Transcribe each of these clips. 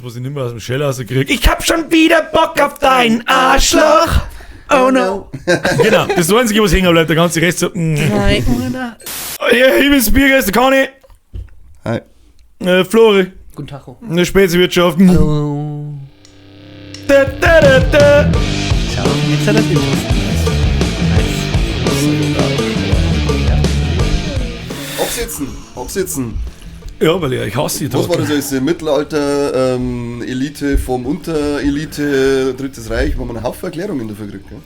was ich nicht mehr aus dem Shell rauskriege. Ich hab schon wieder Bock auf dein Arschloch. Oh no. Genau, das ist das Einzige, was hängen bleibt. Der ganze Rest so. Ja, ich bin's Biergäste, Conny. Hi. Flori. Guten Tag. Eine Speziwirtschaft. Hallo. Da, da, da, da. Ciao. Jetzt hat das Intro. Absitzen, absitzen. Ja, weil ich hasse die Was war das alles? Mittelalter, Elite vom Unterelite, Drittes Reich, wo man einen Haufen Erklärungen dafür kriegt. Gell?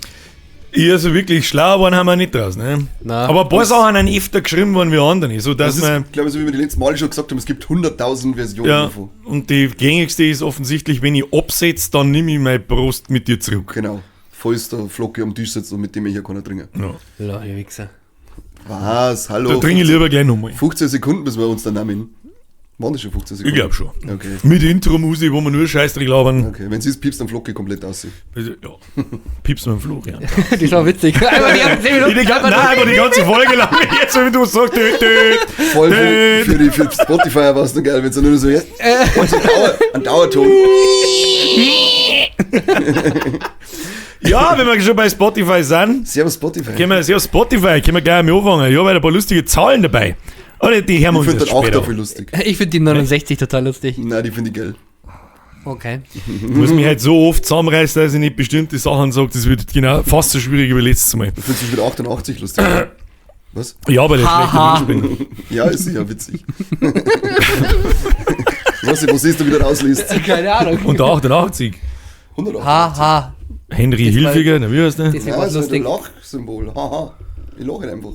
Ja, so wirklich schlau waren haben wir nicht draus, ne? Nein. Aber ein paar Sachen sind öfter geschrieben worden wie andere, so dass Das man. ist, glaube ich, so wie wir die letzten Mal schon gesagt haben, es gibt 100.000 Versionen Ja, davon. und die gängigste ist offensichtlich, wenn ich absetze, dann nehme ich meine Brust mit dir zurück. Genau. Falls der Flocke am Tisch sitzt und mit dem ich hier keiner trinken. Ja. Ja, ihr Wichser. Was? Hallo? Da trinke ich lieber gleich nochmal. 15 Sekunden müssen wir uns dann nehmen. Waren das schon 15 Sekunden? Ich glaube schon. Okay. Mit Intro-Musik, wo wir nur Scheißdreck labern. Okay, wenn sie es piepst, dann Flocke komplett aus. Also, ja. Piepst mit dem Florian. Das war witzig. Einmal die ersten 10 Minuten. Ich die, nein, einfach die ganze Folge lang. Jetzt, wenn du sagst, dö, dö, Voll dö. für Spotify war es noch geil, wenn es nur so jetzt. Und so ein Dauerton. Ja, wenn wir schon bei Spotify sind, Servus Spotify. können wir, ja, Spotify, können wir gleich einmal anfangen. Ich habe ein paar lustige Zahlen dabei. Oder die hören wir Ich uns finde erst den 8 später dafür an. lustig. Ich finde die 69 total lustig. Nein, die finde ich geil. Okay. Ich muss mich halt so oft zusammenreißen, dass ich nicht bestimmte Sachen sage. Das wird genau fast so schwierig wie letztes Mal. Du findest schon wieder 88 lustig. Was? Ja, weil ich Haha. schlechter Mensch bin. Ja, ist sicher witzig. Ich weiß nicht, wo siehst du wieder rausliest? Keine Ahnung. Und der 88. 188. Haha. Henry Das war- Hilfiger, na, wie heißt der? Deswegen Ja, war es das ist ein lustig. Lachsymbol. Haha. Ich lache einfach.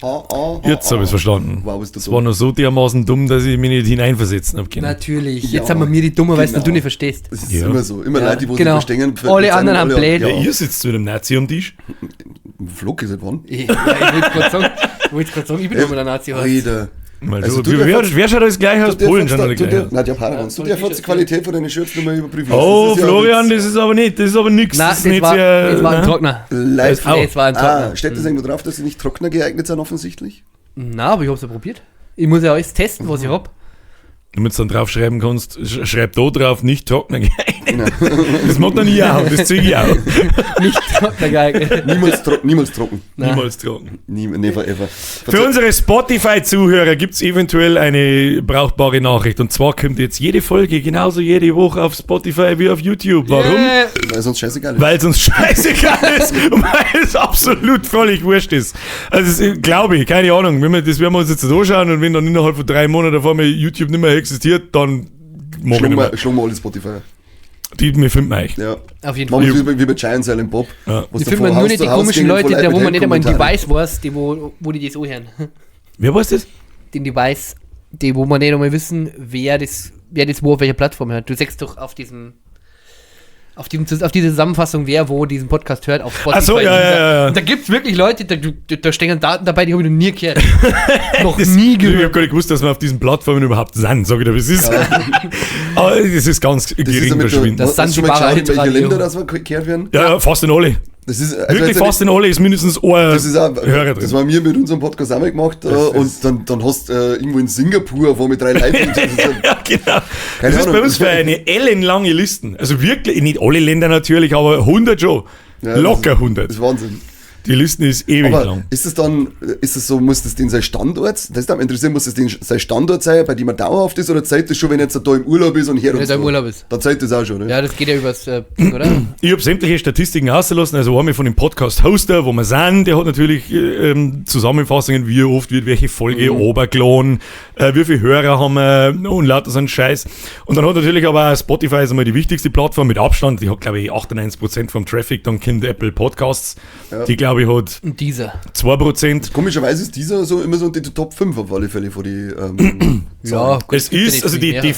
Ha, ha, ha, Jetzt habe ich es verstanden. Wow, ist das Das war noch so dermaßen dumm, dass ich mich nicht hineinversetzen habe können. Natürlich. Ja, Jetzt haben wir mir die Dumme, weil genau. du nicht verstehst. Das ist Ja. immer so. Immer Ja, Leute, die wo genau. sie verstehen. Alle anderen haben blöd. Ja, Ja. ihr sitzt mit dem Nazi am Tisch. Flocke seit wann? Ja, ich wollte gerade sagen, ich wollte grad sagen, ich bin immer der Nazi. heute. Alter. Mal Also so, du wer, darfst- wer schaut alles gleich aus? Du Polen darfst- schaut alle du gleich darfst- aus. Nein, die Japaner. Du darfst die Qualität von deinen Shirts nochmal überprüfen. Oh, Das ist ja Florian, Witz. das ist aber nicht, das ist aber nix. Nein, das das, ist nicht war, sehr, das war ein ne? Trockner. Live. Au. Das war ein Trockner. Ah, steht das irgendwo drauf, dass sie nicht trockener geeignet sind, offensichtlich? Na, aber ich hab's ja probiert. Ich muss ja alles testen, was ich hab. Damit du dann draufschreiben kannst, schreib da drauf, nicht trockner geeignet. Das macht dann ich auch, das zieh ich auch. Nicht Trockner geeignet. Niemals, tro niemals trocken. Nein. Niemals trocken. Nie, never ever. Für unsere Spotify-Zuhörer gibt es eventuell eine brauchbare Nachricht. Und zwar kommt jetzt jede Folge genauso jede Woche auf Spotify wie auf YouTube. Warum? Weil sonst scheißegal ist. Weil es uns scheißegal ist und weil es absolut völlig wurscht ist. Also, es, glaube ich, keine Ahnung. Wenn wir, das werden wir uns jetzt anschauen und wenn dann innerhalb von 3 Monaten auf einmal YouTube nicht mehr existiert, dann mach ich Schlagen nicht mehr. wir, schlagen wir alle Spotify. Die, wir finden euch. Ja. Auf jeden Machen Fall. wir wie bei Giant Silent Bob. Ja. wo's Die da finden von wir nur Haus nicht zu die Haus komischen gingen, Leute, voll da wo Leute man mit nicht einmal ein Kommentaren. Device weiß, die wo die das anhören. Wer weiß das? Den Device, die wo man nicht einmal wissen, wer das wo auf welcher Plattform hört. Du siehst doch auf diesem auf diese Zusammenfassung, wer wo diesen Podcast hört, auf Spotify. Ach so, ja, ja, ja, ja. Und da gibt's wirklich Leute, da stecken Daten dabei, die habe ich noch nie gehört. Noch nie Ich gehört. habe gar nicht gewusst, dass wir auf diesen Plattformen überhaupt sind, sag ich dir, wie es ist. Aber das ist ganz Das ist gering ja mit der, verschwindend. Das hast du schon mal Sansibarer geschaut, in welche Hitradio. Länder das wir gekehrt werden? Ja, ja, fast in alle. Das ist, also Wirklich jetzt fast in alle ist mindestens ein Das ist auch, Hörer drin. das haben wir mit unserem Podcast auch mal gemacht und dann hast du irgendwo in Singapur wo mit 3 Leuten. Das ist ja- Ja, genau. Keine das ist Ahnung. bei uns für eine ellenlange Listen. Also wirklich, nicht alle Länder natürlich, aber 100 schon. Ja, das Locker ist- 100. Das ist Wahnsinn. Die Listen ist ewig Aber lang. ist es dann, ist es so, muss das denn sein Standort, das ist interessieren, muss das denn sein Standort sein, bei dem er dauerhaft ist, oder zeigt das schon, wenn er jetzt da im Urlaub ist und her Wenn und er da im so? Urlaub ist. Dann zeigt das auch schon, ne? Ja, das geht ja übers, oder? Ich habe sämtliche Statistiken ausgelassen, also einmal von dem Podcast-Hoster, wo wir sind, der hat natürlich Zusammenfassungen, wie oft wird welche Folge runtergeladen, wie viele Hörer haben wir und lauter so einen Scheiß. Und dann hat natürlich aber auch Spotify ist einmal die wichtigste Plattform mit Abstand, die hat glaube ich 98% vom Traffic, dann kommt Apple Podcasts, die glaube ich hat Und dieser. 2%. Komischerweise ist dieser so immer so unter die Top 5 auf alle Fälle vor die Ja, gut, Es gibt ja ist, nicht also viel die, mehr. die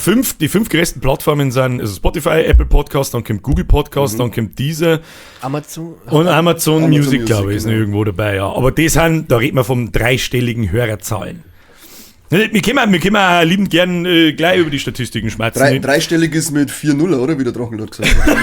fünf größten Plattformen sind also Spotify, Apple Podcast, dann kommt Google Podcast, dann kommt Deezer Amazon. und Amazon, Amazon Music, Music, glaube ich, ist noch genau. irgendwo dabei, ja. Aber das sind, da reden wir von dreistelligen Hörerzahlen. Ne, wir können auch liebend gern gleich über die Statistiken schmatzen. Dreistellig ist mit 4-0, oder? Wie der Drachenlord gesagt hat.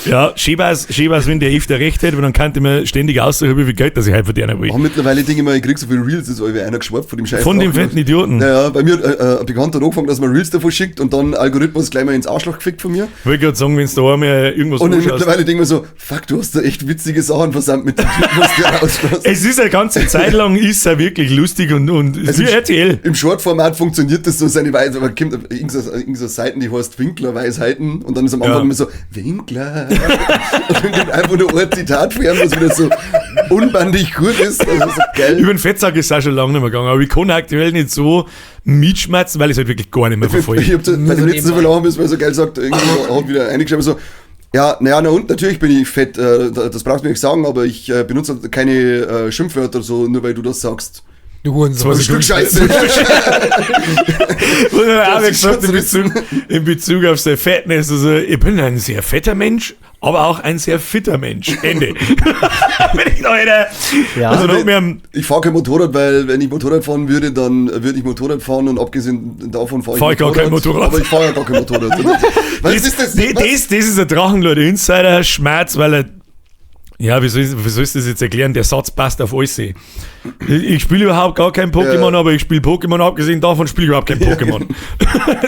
Ja, schön war's, wenn der öfter recht hätte, weil dann könnte man ständig aussuchen, wie viel Geld das ich heute verdienen will. Aber mittlerweile denke ich mir, ich krieg so viele Reels, das ist irgendwie einer geschwappt von dem Scheiß. Von dem fetten Idioten. Naja, bei mir ein Bekannter hat angefangen, dass man Reels davon schickt und dann Algorithmus gleich mal ins Arschloch gefickt von mir. Ich wollte gerade sagen, wenn du da einmal irgendwas Und dann anschaust. mittlerweile denke ich mir so, fuck, du hast da echt witzige Sachen versandt mit dem Typen, was der rauslässt. Es ist eine ganze Zeit lang, ist er wirklich lustig und Also wie RTL. Im Short-Format funktioniert das so seine Weise, aber kommt irgendeine Seiten, die heißt Winkler-Weisheiten und dann ist am Anfang Ja. immer so, Winkler. Und dann kommt einfach nur ein Zitat von ihm, was wieder so unbandig gut ist. Das ist so geil. Über den Fettsack ist es auch schon lange nicht mehr gegangen, aber ich kann aktuell nicht so mitschmerzen, weil ich es halt wirklich gar nicht mehr verfolge. Ich hab so, weil du nicht so viel lachen bist, weil er so geil sagt, irgendwie hat wieder eingeschrieben so, ja, naja, na und natürlich bin ich fett, das brauchst du mir nicht sagen, aber ich benutze halt keine Schimpfwörter so, nur weil du das sagst. Du Hurensohn. Das Stück Scheiße. Und dann auch Das ist gesagt, schon in Bezug auf seine Fatness, also ich bin ein sehr fetter Mensch, aber auch ein sehr fitter Mensch. Ende. Bin ich noch einer. Ja. Also noch mehr, Ich fahre kein Motorrad, weil wenn ich Motorrad fahren würde, dann würde ich Motorrad fahren und abgesehen davon fahre ich, Fahr ich gar kein Motorrad. Aber ich fahre ja gar kein Motorrad. Was ist das? Das, das ist ein Drachenlord Insider Schmerz, weil er. Ja, wie soll ich das jetzt erklären? Der Satz passt auf alles. Ich spiele überhaupt gar kein Pokémon, Ja. aber ich spiele Pokémon. Abgesehen davon spiele ich überhaupt kein Pokémon.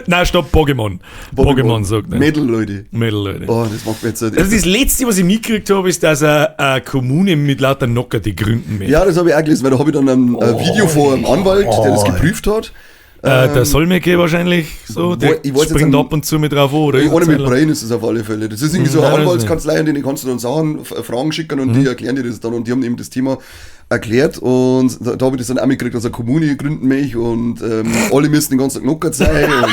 Nein, stopp, Pokémon. Pokémon sagt ne? Mädel, Leute. Mädel, Leute. Oh, das macht mir jetzt. Also das Letzte, was ich mitgekriegt habe, ist, dass er eine Kommune mit lauter Nocker die gründen möchte. Ja, das habe ich auch gelesen, weil da habe ich dann ein Video von einem Anwalt, der das geprüft hat. Der Solmecke wahrscheinlich, so, der ich weiß jetzt springt am- ab und zu mit drauf an, oder? Ohne mit Eine Zeit lang. Brain ist es auf alle Fälle. Das ist irgendwie so eine Nein, das Anwaltskanzlei, an denen kannst du dann Sachen, Fragen schicken und die erklären dir das dann. Und die haben eben das Thema erklärt und da habe ich das dann auch mitgekriegt, dass eine Kommune gründen mich und alle müssen den ganzen Tag knockert sein. Und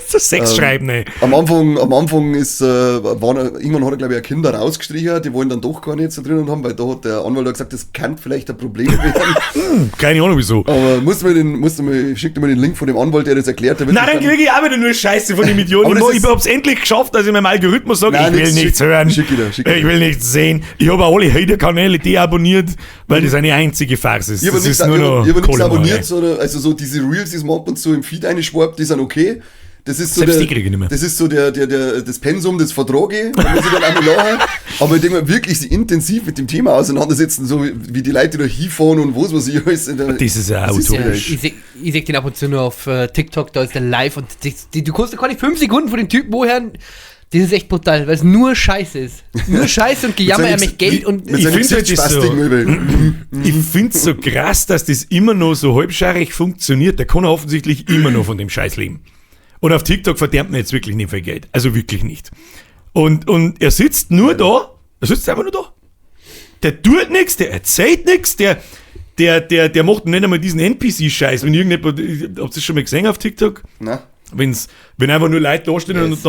So Sex schreiben, ey. am Anfang ist, irgendwann hat er, glaube ich, ein Kinder rausgestrichen, die wollen dann doch gar nicht so drinnen haben, weil da hat der Anwalt auch gesagt, das kann vielleicht ein Problem werden. Keine Ahnung wieso. Aber musst du mir den, schick mir den Link von dem Anwalt, der das erklärt. Der wird Nein, das dann kriege ich auch wieder nur Scheiße von dem Idioten. Aber Ich, das ich ist- hab's endlich geschafft, dass ich meinem Algorithmus sage, Nein, ich will nix, nichts schick- hören. schick ich dir, schick ich ich dir. will nichts sehen. Ich habe auch alle Hater-Kanäle deabonniert, weil das eine einzige Farce ist. Ich habe Das nichts ist nur noch ich hab nichts Kohlemache. abonniert, sondern also so diese Reels, die es mir ab und zu im Feed einschwappt, die sind okay. Das ist so Selbst der, die kriege ich nicht mehr. Das ist so das Pensum, das vertrage ich, da muss ich dann einmal lachen. Aber ich denke mir, wirklich sich intensiv mit dem Thema auseinandersetzen, so wie die Leute da hinfahren und was ich alles. Das ist ja Das ist utopisch. Ja, ich seh den ab und zu nur auf TikTok, da ist der live und du kannst gar nicht 5 Sekunden von dem Typen woher. Das ist echt brutal, weil es nur Scheiße ist. Nur Scheiße und Gejammer, er möchte Geld und. Mit Ich seinen find halt das so- Gesichtsspastiken über. Ich find's so krass, dass das immer noch so halbscharig funktioniert. Der kann offensichtlich immer noch von dem Scheiß leben. Und auf TikTok verdient man jetzt wirklich nicht viel Geld. Also wirklich nicht. Und er sitzt nur da. Er sitzt einfach nur da. Der tut nichts, der erzählt nichts, der macht nicht einmal diesen NPC-Scheiß. Wenn irgendjemand, habt ihr das schon mal gesehen auf TikTok? Na? Wenn einfach nur Leute da stehen und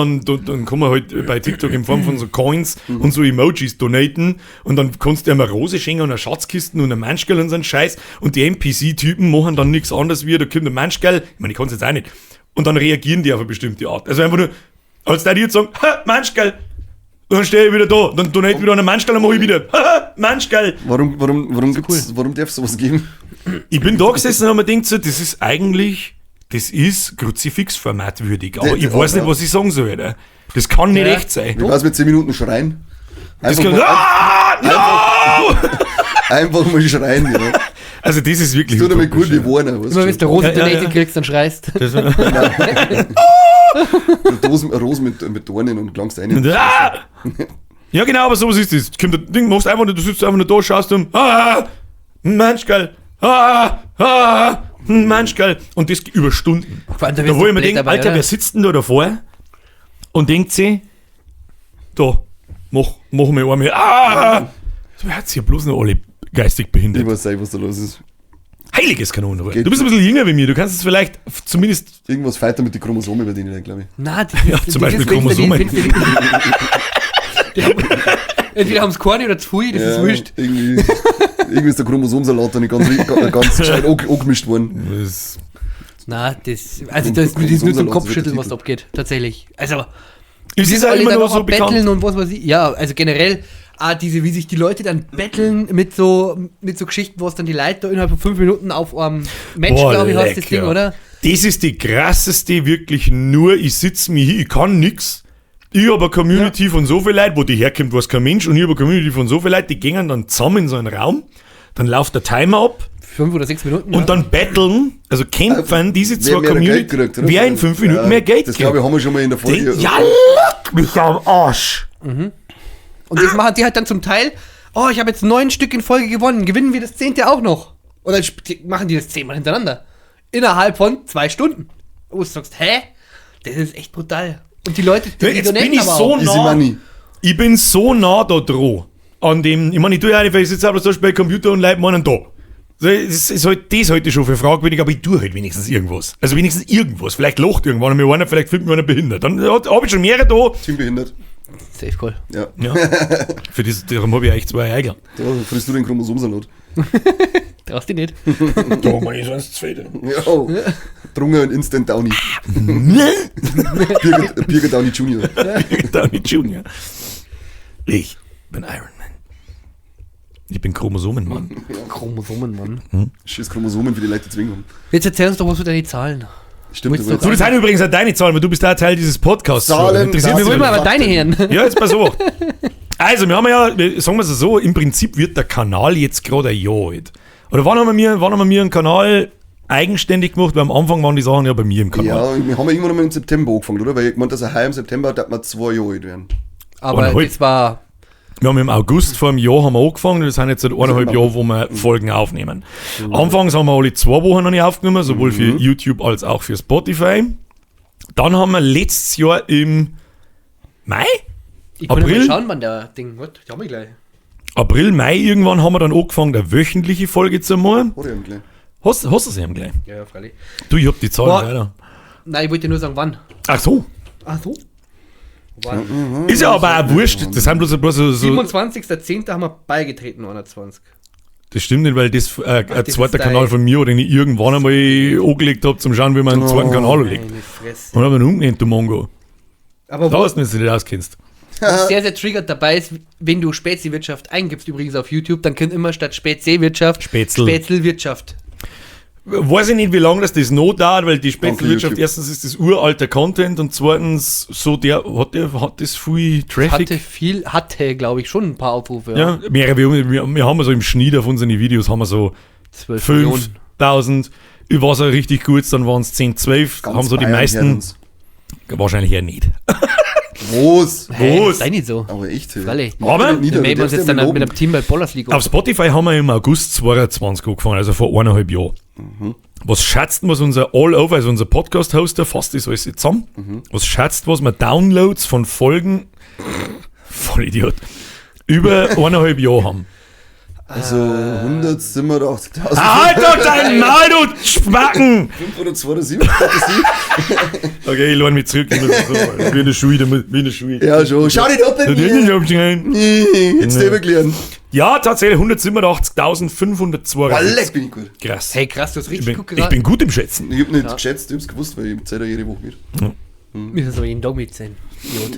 dann kann man halt bei TikTok in Form von so Coins und so Emojis donaten und dann kannst du ihm eine Rose schenken und eine Schatzkisten und ein Manschgeld und so einen Scheiß und die NPC-Typen machen dann nichts anderes wie, da kommt ein Manschgeld, ich meine, ich kann's jetzt auch nicht. Und dann reagieren die auf eine bestimmte Art. Also einfach nur, als der die jetzt sagen, ha, Manschgeld, und dann stehe ich wieder da, dann donate wieder an einen Manschgeld, dann mache ich wieder, ha, Manschgeld. Warum darf es sowas geben? Ich bin da gesessen und hab mir gedacht, so, das ist eigentlich, das ist Kruzifix-Format würdig. Aber ich weiß nicht, was ich sagen soll. Alter. Das kann nicht Ja. echt sein. Wie war's mit 10 Minuten schreien? Das Einfach, kann, mal, ah, no! einfach mal schreien, ja. Also das ist wirklich Tut einmal gut utopisch, wie Warner, weißt Immer wenn du du Rosen Ja, ja, donated ja. kriegst, dann schreist. Das, schon. Rosen mit Dornen und klangst rein. und, ah! Ja genau, aber sowas ist das. Kommt der Ding, machst einfach nur, du sitzt einfach nur da, schaust und ah, Mensch, geil, ah, ah, Mensch, geil. Und das über Stunden. Vor allem, da Da wirst wo du ich mir blöd denke, dabei, Alter, oder? wer sitzt denn da davor und denkt sich, da, mach mir einmal, ah! So, wer hat sich ja bloß noch alle geistig Ich behindert. weiß nicht, was da los ist. Heiliges Kanonenrohr. Geht. Du bist ein bisschen jünger wie mir, du kannst es vielleicht zumindest, Irgendwas weiter mit den Chromosomen bei denen, glaube ich. Na, das Ja, ist, zum das Beispiel ist, wenn's dir Chromosomen. die- wenn's dir die- Entweder haben es keine oder zu viel, das ist wurscht. Irgendwie ist der Chromosomsalat da nicht ganz gescheit angemischt worden. Das, Na, das, also das, das ist nur zum Kopfschütteln, was da abgeht, tatsächlich. Also, es ist auch alle immer dann noch auch so am Betteln bekannt. und was weiß ich. Ja, also generell, auch diese, wie sich die Leute dann betteln mit so Geschichten, wo es dann die Leute da innerhalb von 5 Minuten auf einem Match, glaube ich, heißt das leck, Ding, ja. oder? Das ist die krasseste, wirklich nur, ich sitze mir hier, ich kann nix. Ich habe eine Community von so viel Leuten, wo die herkommt, weiß kein Mensch, und ich habe eine Community von so viel Leuten, die gehen dann zusammen in so einen Raum, dann läuft der Timer ab 5 oder 6 Minuten. und dann battlen, also kämpfen diese Wer zwei mehr Community, Geld kriegt, oder? wer in 5 Minuten Ja, mehr Geld Das glaube ich, haben wir schon mal in der Folge. Ja, leck mich am Arsch. Und das machen die halt dann zum Teil, oh, ich habe jetzt 9 Stück in Folge gewonnen, gewinnen wir das 10. auch noch. Und dann machen die das 10-mal hintereinander. Innerhalb von 2 Stunden. Wo du sagst, hä? Das ist echt brutal. Und die Leute, die, Ja, jetzt die bin ich aber so auch. Easy nah. money. Ich bin so nah da dran. An dem, ich meine, ich tue ja nicht, ich sitze aber zum Beispiel bei Computer und Leute meinen da. So, Das ist halt, das heute schon für fragwürdig, aber ich tue halt wenigstens irgendwas. Also wenigstens irgendwas. Vielleicht lacht irgendwann mir einer, vielleicht findet mir einer behindert. Dann habe ich schon mehrere da. Teambehindert. Safe Call. Ja. Ja. Für das, darum habe ich eigentlich 2 Eigel. Da frisst du den Chromosomsalat. Traust dich nicht. Da meine ich sonst zweite. Ja. Oh. Drunge und Instant Downy. Birger Downey Jr. Downey Jr. Ich bin Iron Man. Ich bin Chromosomenmann. Chromosomen, Mann. Scheiß Chromosomen für die Leute zwingen haben. Jetzt erzähl uns doch was über deine Zahlen. Stimmt, Willst du aber So, das sind übrigens auch deine Zahlen, weil du bist auch Teil dieses Podcasts. Zahlen, Interessiert mich Wir wollen wohl. mal aber deine hören. Ja, jetzt pass auf. Also, wir haben ja, sagen wir es so, im Prinzip wird der Kanal jetzt gerade ein Jahr alt. Oder wann haben wir mir einen Kanal eigenständig gemacht? Weil am Anfang waren die Sachen ja bei mir im Kanal. Ja, wir haben ja irgendwann einmal im September angefangen, oder? Weil ich gemeint, dass er heuer im September, dass wir 2 Jahre alt werden. Aber Eineinhalb. das war. Wir haben im August vor einem Jahr haben wir angefangen, das sind jetzt seit 1,5 Jahren, wo wir Folgen aufnehmen. Anfangs haben wir alle 2 Wochen noch nicht aufgenommen, sowohl für YouTube als auch für Spotify. Dann haben wir letztes Jahr im Mai? Ich kann ja April? mal schauen, wann der Ding wird. Die haben wir gleich. April, Mai irgendwann haben wir dann angefangen, eine wöchentliche Folge zu machen. Oder eben gleich. Hast du es eben gleich? Ja, ja, freilich. Du, ich hab die Zahlen Boah. leider. Nein, ich wollte nur sagen, wann. Ach so. Ach so. Wann? Ist ja aber auch wurscht. Das sind bloß so 27.10. haben wir beigetreten, 21. Das stimmt nicht, weil das ein das zweiter ist Kanal dein- von mir, den ich irgendwann einmal angelegt habe, zum Schauen, wie man einen zweiten Kanal anlegt. Meine Fresse. Und hab ihn umgenannt, du Mongo. Aber Da wo hast du mich nicht auskennst. was sehr, sehr triggert dabei ist, wenn du Speziwirtschaft eingibst, übrigens auf YouTube, dann kommt immer statt Speziwirtschaft Spätzl. Spätzlwirtschaft. Weiß ich nicht, wie lange das noch dauert, weil die Spätzlwirtschaft, YouTube. erstens ist das uralter Content und zweitens, so der, hat das viel Traffic? Hatte, glaube ich, schon ein paar Aufrufe. Ja, mehrere, wir haben so im Schnitt auf unseren Videos haben wir so 12 Millionen. 5000, war so richtig gut, dann waren es 10, 12, Ganz haben so die Bayern meisten, hört uns. wahrscheinlich eher nicht. Was? Hä, Was? sei nicht so. Aber echt. hey. Freilich. Aber- Nieder, Dann melden wir uns du jetzt darfst dann ja mit einem Team bei Ballers League Auf Spotify haben wir im August 2022 angefangen, also vor 1,5 Jahren. Was schätzt was unser All-Over, also unser Podcast-Hoster, fasst das alles zusammen? Was schätzt, was wir Downloads von Folgen, voll Idiot, über 1,5 Jahre haben? Also 187.000. Halt doch dein Maul, du Spacken! 572, das ist Okay, ich lehne mich zurück. Ich muss so, wie in der Schule, wie in der Schule. Ja, schon. Schau nicht ab bei Das ist nicht mir. abschneiden. Jetzt nee. überklären. Ja, tatsächlich 187.502. Leck, bin ich gut. Krass. Hey, krass, du hast ich richtig bin, gut ich geraten. bin gut im Schätzen. Ich hab nicht geschätzt, ich hab's gewusst, weil ich zähle ja jede Woche mit. Müssen wir jeden Tag mitzählen.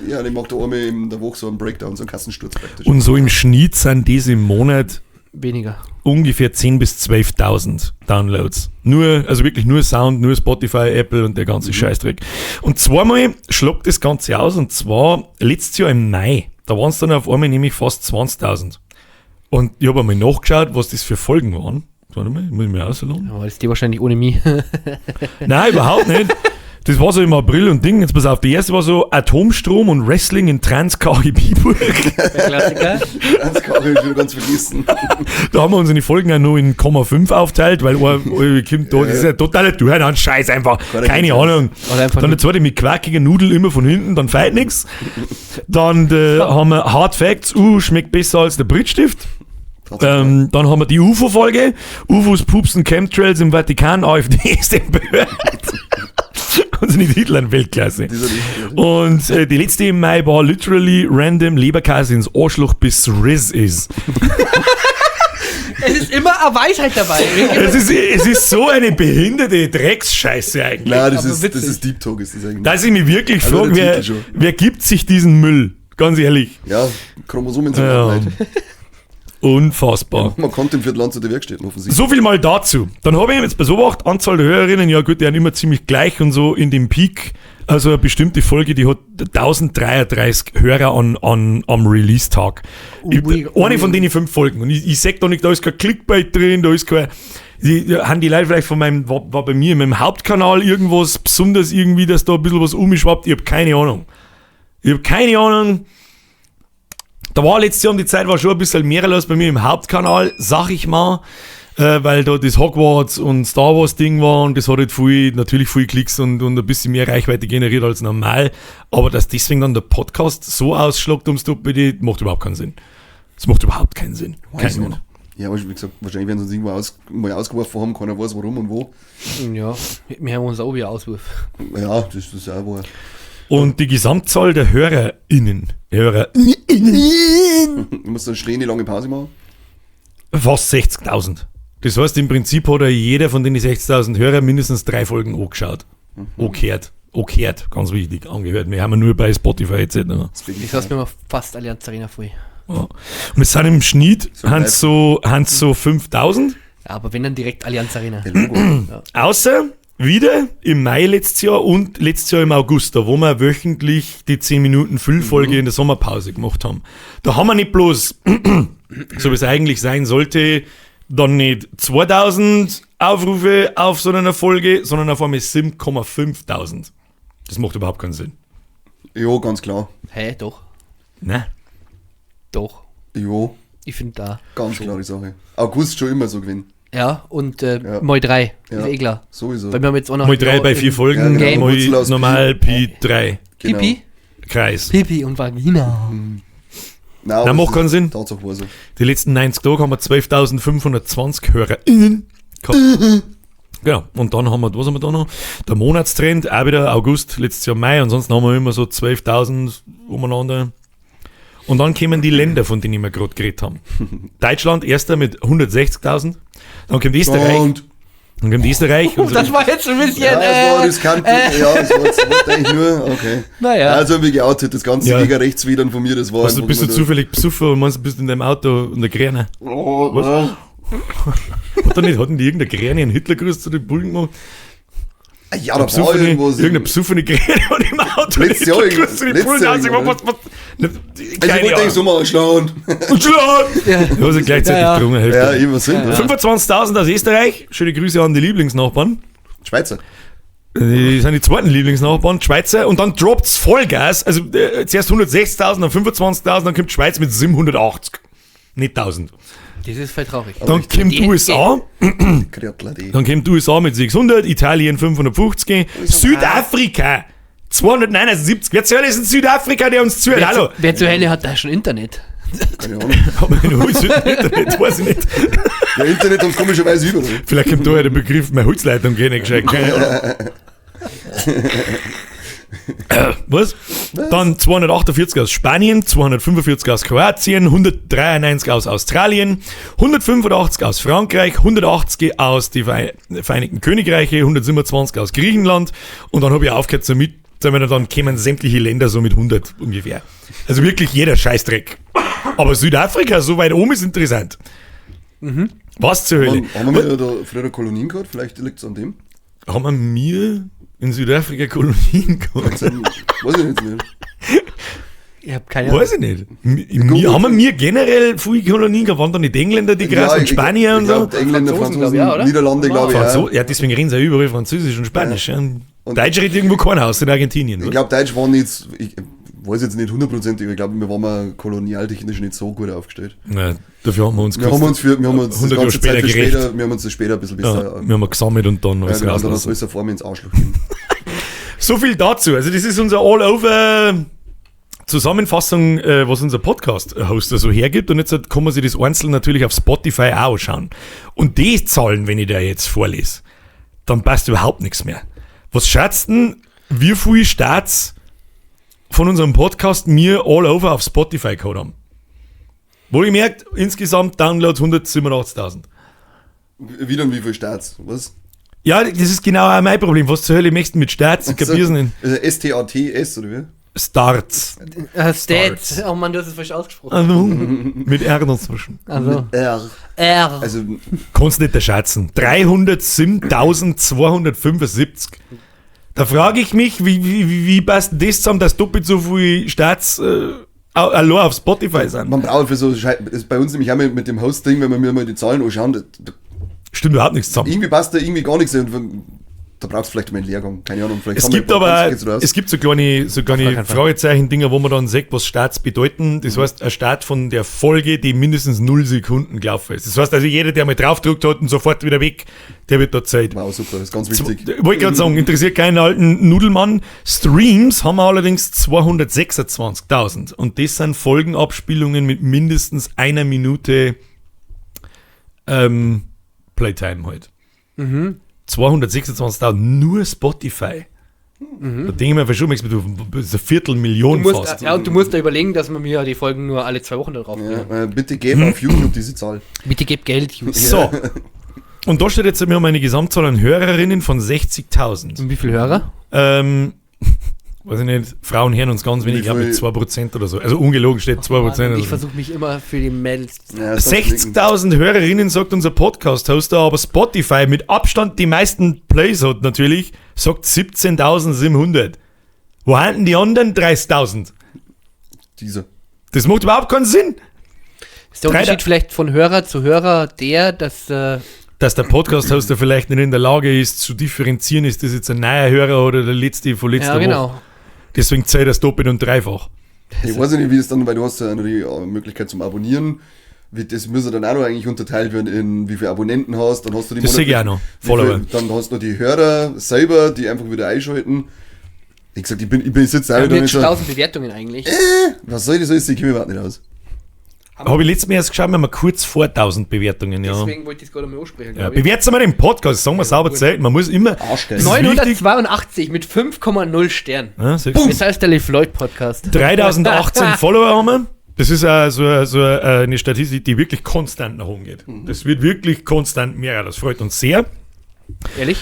Ja, und ich mach da einmal in der Woche so einen Breakdown, so einen Kassensturz praktisch. Und so im Schnitt sind das im Monat Weniger. ungefähr 10.000 bis 12.000 Downloads. Nur, also wirklich nur Sound, nur Spotify, Apple und der ganze Scheißdreck. Und zweimal schlagt das Ganze aus und zwar letztes Jahr im Mai. Da waren es dann auf einmal nämlich fast 20.000. Und ich habe einmal nachgeschaut, was das für Folgen waren. Warte mal, muss ich mir ausladen. Aber das ist die wahrscheinlich ohne mich. Nein, überhaupt nicht. Das war so im April und Ding. Jetzt pass auf, die erste war so Atomstrom und Wrestling in Trans-Karibiburg. Der Klassiker. Das kann ich schon ganz vergessen. Da haben wir unsere Folgen auch nur in 0,5 aufteilt, weil einer kommt da, das ist ja totaler Durcheinander, Scheiß einfach. Keiner Keine kennt's. Ahnung. Oder einfach Dann der zweite mit quackiger Nudel immer von hinten, dann feit nix. Dann haben wir Hard Facts, schmeckt besser als der Brittstift. Dann haben wir die UFO-Folge. UFOs pupsen Chemtrails im Vatikan, AfD ist empört. Unsere Titel an Weltklasse. Die sind echt gut. Und die letzte im Mai war literally random Leberkäse ins Arschloch bis Riz ist. Es ist immer eine Weisheit dabei. Es ist so eine behinderte Drecksscheiße eigentlich. Nein, Aber das witzig. ist Deep Talk, ist das eigentlich. Dass ich mich wirklich Also frage, der wer, Titel schon. wer gibt sich diesen Müll? Ganz ehrlich. Ja, Chromosomen sind Ja. ja. leid. Unfassbar. Man kommt im Viertel zu der Werkstätten offensichtlich. So viel mal dazu. Dann habe ich jetzt beobachtet, Anzahl der Hörerinnen, ja gut, die sind immer ziemlich gleich und so in dem Peak Also eine bestimmte Folge, die hat 1033 Hörer am Release-Tag. Eine von denen 5 Folgen. Und ich sag da nicht, da ist kein Clickbait drin, da ist kein. Die, haben die Leute vielleicht von meinem, war bei mir in meinem Hauptkanal irgendwas besonders irgendwie, dass da ein bisschen was umschwappt? Ich hab keine Ahnung. Da war letztes Jahr um die Zeit war schon ein bisschen mehr los bei mir im Hauptkanal, sag ich mal, weil da das Hogwarts und Star Wars Ding war und das hat halt natürlich viel Klicks und ein bisschen mehr Reichweite generiert als normal. Aber dass deswegen dann der Podcast so ausschlagt ums Doppelte, macht überhaupt keinen Sinn. Das macht überhaupt keinen Sinn. Keine Ahnung. Ja, aber wie gesagt, wahrscheinlich werden sie uns irgendwo mal ausgeworfen haben, keiner weiß warum und wo. Ja, wir haben uns auch wieder ausgeworfen. Ja, das ist auch wahr. Und die Gesamtzahl der HörerInnen, Du musst dann schnell eine lange Pause machen. Fast 60.000. Das heißt, im Prinzip hat ja jeder von den 60.000 Hörern mindestens 3 Folgen angeschaut. Angehört, ganz wichtig, angehört. Wir haben ja nur bei Spotify etc. Das heißt, wir haben fast Allianz Arena voll. Ja. Und es sind im Schnitt so 5.000. Ja, aber wenn dann direkt Allianz Arena. Ja. Außer wieder im Mai letztes Jahr und letztes Jahr im August, da wo wir wöchentlich die 10 Minuten Füllfolge in der Sommerpause gemacht haben. Da haben wir nicht bloß, so wie es eigentlich sein sollte, dann nicht 2000 Aufrufe auf so einer Folge, sondern auf einmal 7,5. Das macht überhaupt keinen Sinn. Jo, ganz klar. Hä, doch. Ne? Doch. Jo. Ich finde da. Ganz klare Sache. August schon immer so gewesen. Ja, und mal 3. Ja, ist eh klar. Sowieso. Weil wir haben jetzt auch noch mal 3 bei 4 Folgen, ja, genau. Mal normal Pi3. Genau. Pipi? Kreis. Pipi und Vagina. Nein, macht keinen Sinn. Tatsache war so. Die letzten 90 Tage haben wir 12.520 HörerInnen gehabt. Genau. Und dann haben wir, was haben wir da noch? Der Monatstrend, auch wieder August, letztes Jahr Mai. Ansonsten haben wir immer so 12.000 umeinander. Und dann kämen die Länder, von denen wir gerade geredet haben. Deutschland, erster mit 160.000. Dann kommt Österreich. Dann kommt Österreich. Oh, das war jetzt ein bisschen. Ja, das war riskant. Ja, das war eigentlich nur. Okay. Naja. Also, wie geoutet, das ganze gegen rechts wieder von mir, das war. Also, bist du zufällig Besoffen und meinst, du bist in deinem Auto und der Gräne? Oh, was? Hatten die irgendeine Gräne einen Hitlergruß zu den Bullen gemacht? Ja, da war irgendwas. Irgendeine besoffene Gräne hat im Auto. Letztes Jahr irgendwas. Also ich wollte eigentlich so mal schlagen. Und schlagen! Ja. Du hast ja gleichzeitig getrunken. Ja, immer sind. Ja. 25.000 aus Österreich. Schöne Grüße an die Lieblingsnachbarn. Schweizer. Die sind die zweiten Lieblingsnachbarn, Schweizer. Und dann droppt's Vollgas. Also zuerst 160.000, dann 25.000, dann kommt die Schweiz mit 780. Nicht 1.000. Das ist voll traurig. Dann kommt die USA. Dann kommt USA mit 600, Italien 550, Südafrika 279. Wer zur Hölle ist in Südafrika, der uns zuhört? Hallo. Wer zur Hölle hat da schon Internet? Keine Ahnung. Haben wir Internet? Weiß ich nicht. Ja, Internet uns komischerweise über. Vielleicht kommt da ja der Begriff, meine Holzleitung gehen nicht gescheit. Keine Ahnung. Was? Dann 248 aus Spanien, 245 aus Kroatien, 193 aus Australien, 185 aus Frankreich, 180 aus die Vereinigten Königreiche, 127 aus Griechenland und dann habe ich aufgehört zu mit, dann kämen sämtliche Länder so mit 100 ungefähr. Also wirklich jeder Scheißdreck. Aber Südafrika, so weit oben ist interessant. Mhm. Was zur Hölle? Haben wir da früher Kolonien gehabt? Vielleicht liegt es an dem. Haben wir in Südafrika Kolonien gehabt? Weiß ich nicht mehr. Ich hab keine Ahnung. Weiß ich nicht. Haben wir generell viele Kolonien gehabt? Waren da nicht Engländer, die krass, ja, und Spanier und so? Engländer, Franzosen, glaub, ja, Niederlande, glaube ich. Ja, deswegen reden sie ja überall Französisch und Spanisch. Ja. Und Deutsch redet irgendwo keiner aus in Argentinien. Ich glaube, Deutsch waren jetzt, ich weiß jetzt nicht hundertprozentig, aber ich glaube, wir waren mal kolonialtechnisch nicht so gut aufgestellt. Ja, dafür haben wir uns wir haben uns 100 Jahre später gerecht. Wir haben uns das später ein bisschen besser. Ja, wir haben gesammelt und dann alles ja, genau, dann alles vor mir ins Arschloch gegeben. So viel dazu. Also, das ist unser All-Over Zusammenfassung, was unser Podcast-Hoster so hergibt. Und jetzt kann man sich das einzeln natürlich auf Spotify auch anschauen. Und die Zahlen, wenn ich da jetzt vorlese, dann passt überhaupt nichts mehr. Was schätzt denn, wie viele Starts von unserem Podcast mir all over auf Spotify gehabt haben? Wo ich merkt, insgesamt Downloads 187.000. Wieder und wie viele Starts? Was? Ja, das ist genau auch mein Problem. Was zur Hölle möchtest du mit Starts? Ich kapier's nicht. Also S-T-A-T-S, oder wie? Starts. Stats. Oh Mann, du hast es falsch ausgesprochen. Also, mit R dazwischen. Also. Mit R. R. Also, kannst nicht erschätzen. 307.275. Da frage ich mich, wie passt denn das zusammen, dass doppelt so viel Starts allein auf Spotify sind? Man braucht für so Schei-, das ist bei uns nämlich auch mit dem Hosting, wenn wir mir mal die Zahlen anschauen, da stimmt überhaupt nichts zusammen. Irgendwie passt da irgendwie gar nichts. Und da brauchst du vielleicht mal einen Lehrgang, keine Ahnung. Vielleicht Es haben wir gibt ein paar aber, Kunst, geht's raus. es gibt so kleine, so kleine Auf gar keinen Fall. Fragezeichen-Dinger, wo man dann sieht, was Starts bedeuten. Das heißt, ein Start von der Folge, die mindestens 0 Sekunden gelaufen ist. Das heißt also, jeder, der mal draufgedrückt hat und sofort wieder weg, der wird da Zeit. Wow, super, das ist ganz wichtig. Wollte ich gerade sagen, interessiert keinen alten Nudelmann. Streams haben wir allerdings 226.000. Und das sind Folgenabspielungen mit mindestens einer Minute Playtime halt. 226.000, nur Spotify. Da denke ich mir schon, das ist eine Viertelmillion Du musst, fast. Ja, und du musst da überlegen, dass man mir die Folgen nur alle 2 Wochen da drauf Ja, bringen. bitte geb auf YouTube diese Zahl. Bitte geb Geld, YouTube. So. Und da steht jetzt, wir haben eine Gesamtzahl an Hörerinnen von 60.000. Und wie viele Hörer? Weiß ich nicht, Frauen hören uns ganz wenig, Wie ich glaube mit viel? 2% oder so. Also ungelogen steht Ach, 2% Mann, oder ich so. versuche mich immer für die Mädels zu Ja, das darfst du nicht. 60.000 Hörerinnen, sagt unser Podcast-Hoster, aber Spotify mit Abstand die meisten Plays hat natürlich, sagt 17.700. Wo haben denn die anderen 30.000? Dieser. Das macht überhaupt keinen Sinn. Ist der Drei Unterschied da- vielleicht von Hörer zu Hörer der, dass dass der Podcast-Hoster vielleicht nicht in der Lage ist, zu differenzieren, ist das jetzt ein neuer Hörer oder der letzte von letzter Ja, genau. Woche. Deswegen zählt das doppelt und dreifach. Ich weiß nicht, wie es dann, weil du hast ja noch die Möglichkeit zum Abonnieren. Wie, das müsste dann auch noch eigentlich unterteilt werden in wie viele Abonnenten hast, dann hast du die Das sehe ich auch noch. Follower. Wie viel, dann hast du noch die Hörer selber, die einfach wieder einschalten. Wie gesagt, ich sitze auch Wir wieder haben und jetzt so, 1000 Bewertungen eigentlich. Was soll das alles? Ich komme überhaupt nicht aus. Habe ich letztes Mal erst geschaut, wir haben kurz vor 1000 Bewertungen. Ja. Deswegen wollte ich es gerade mal ansprechen, Ja, glaub ich. bewertet mal den Podcast, sagen wir sauber gut. Zeit. Man muss immer. Arschgeil. Das ist wichtig. 982 mit 5,0 Sternen. Ja, siehst du. Das heißt der LeFloid Podcast. 3018 Follower haben wir. Das ist auch so eine Statistik, die wirklich konstant nach oben geht. Das wird wirklich konstant mehr. Das freut uns sehr. Ehrlich?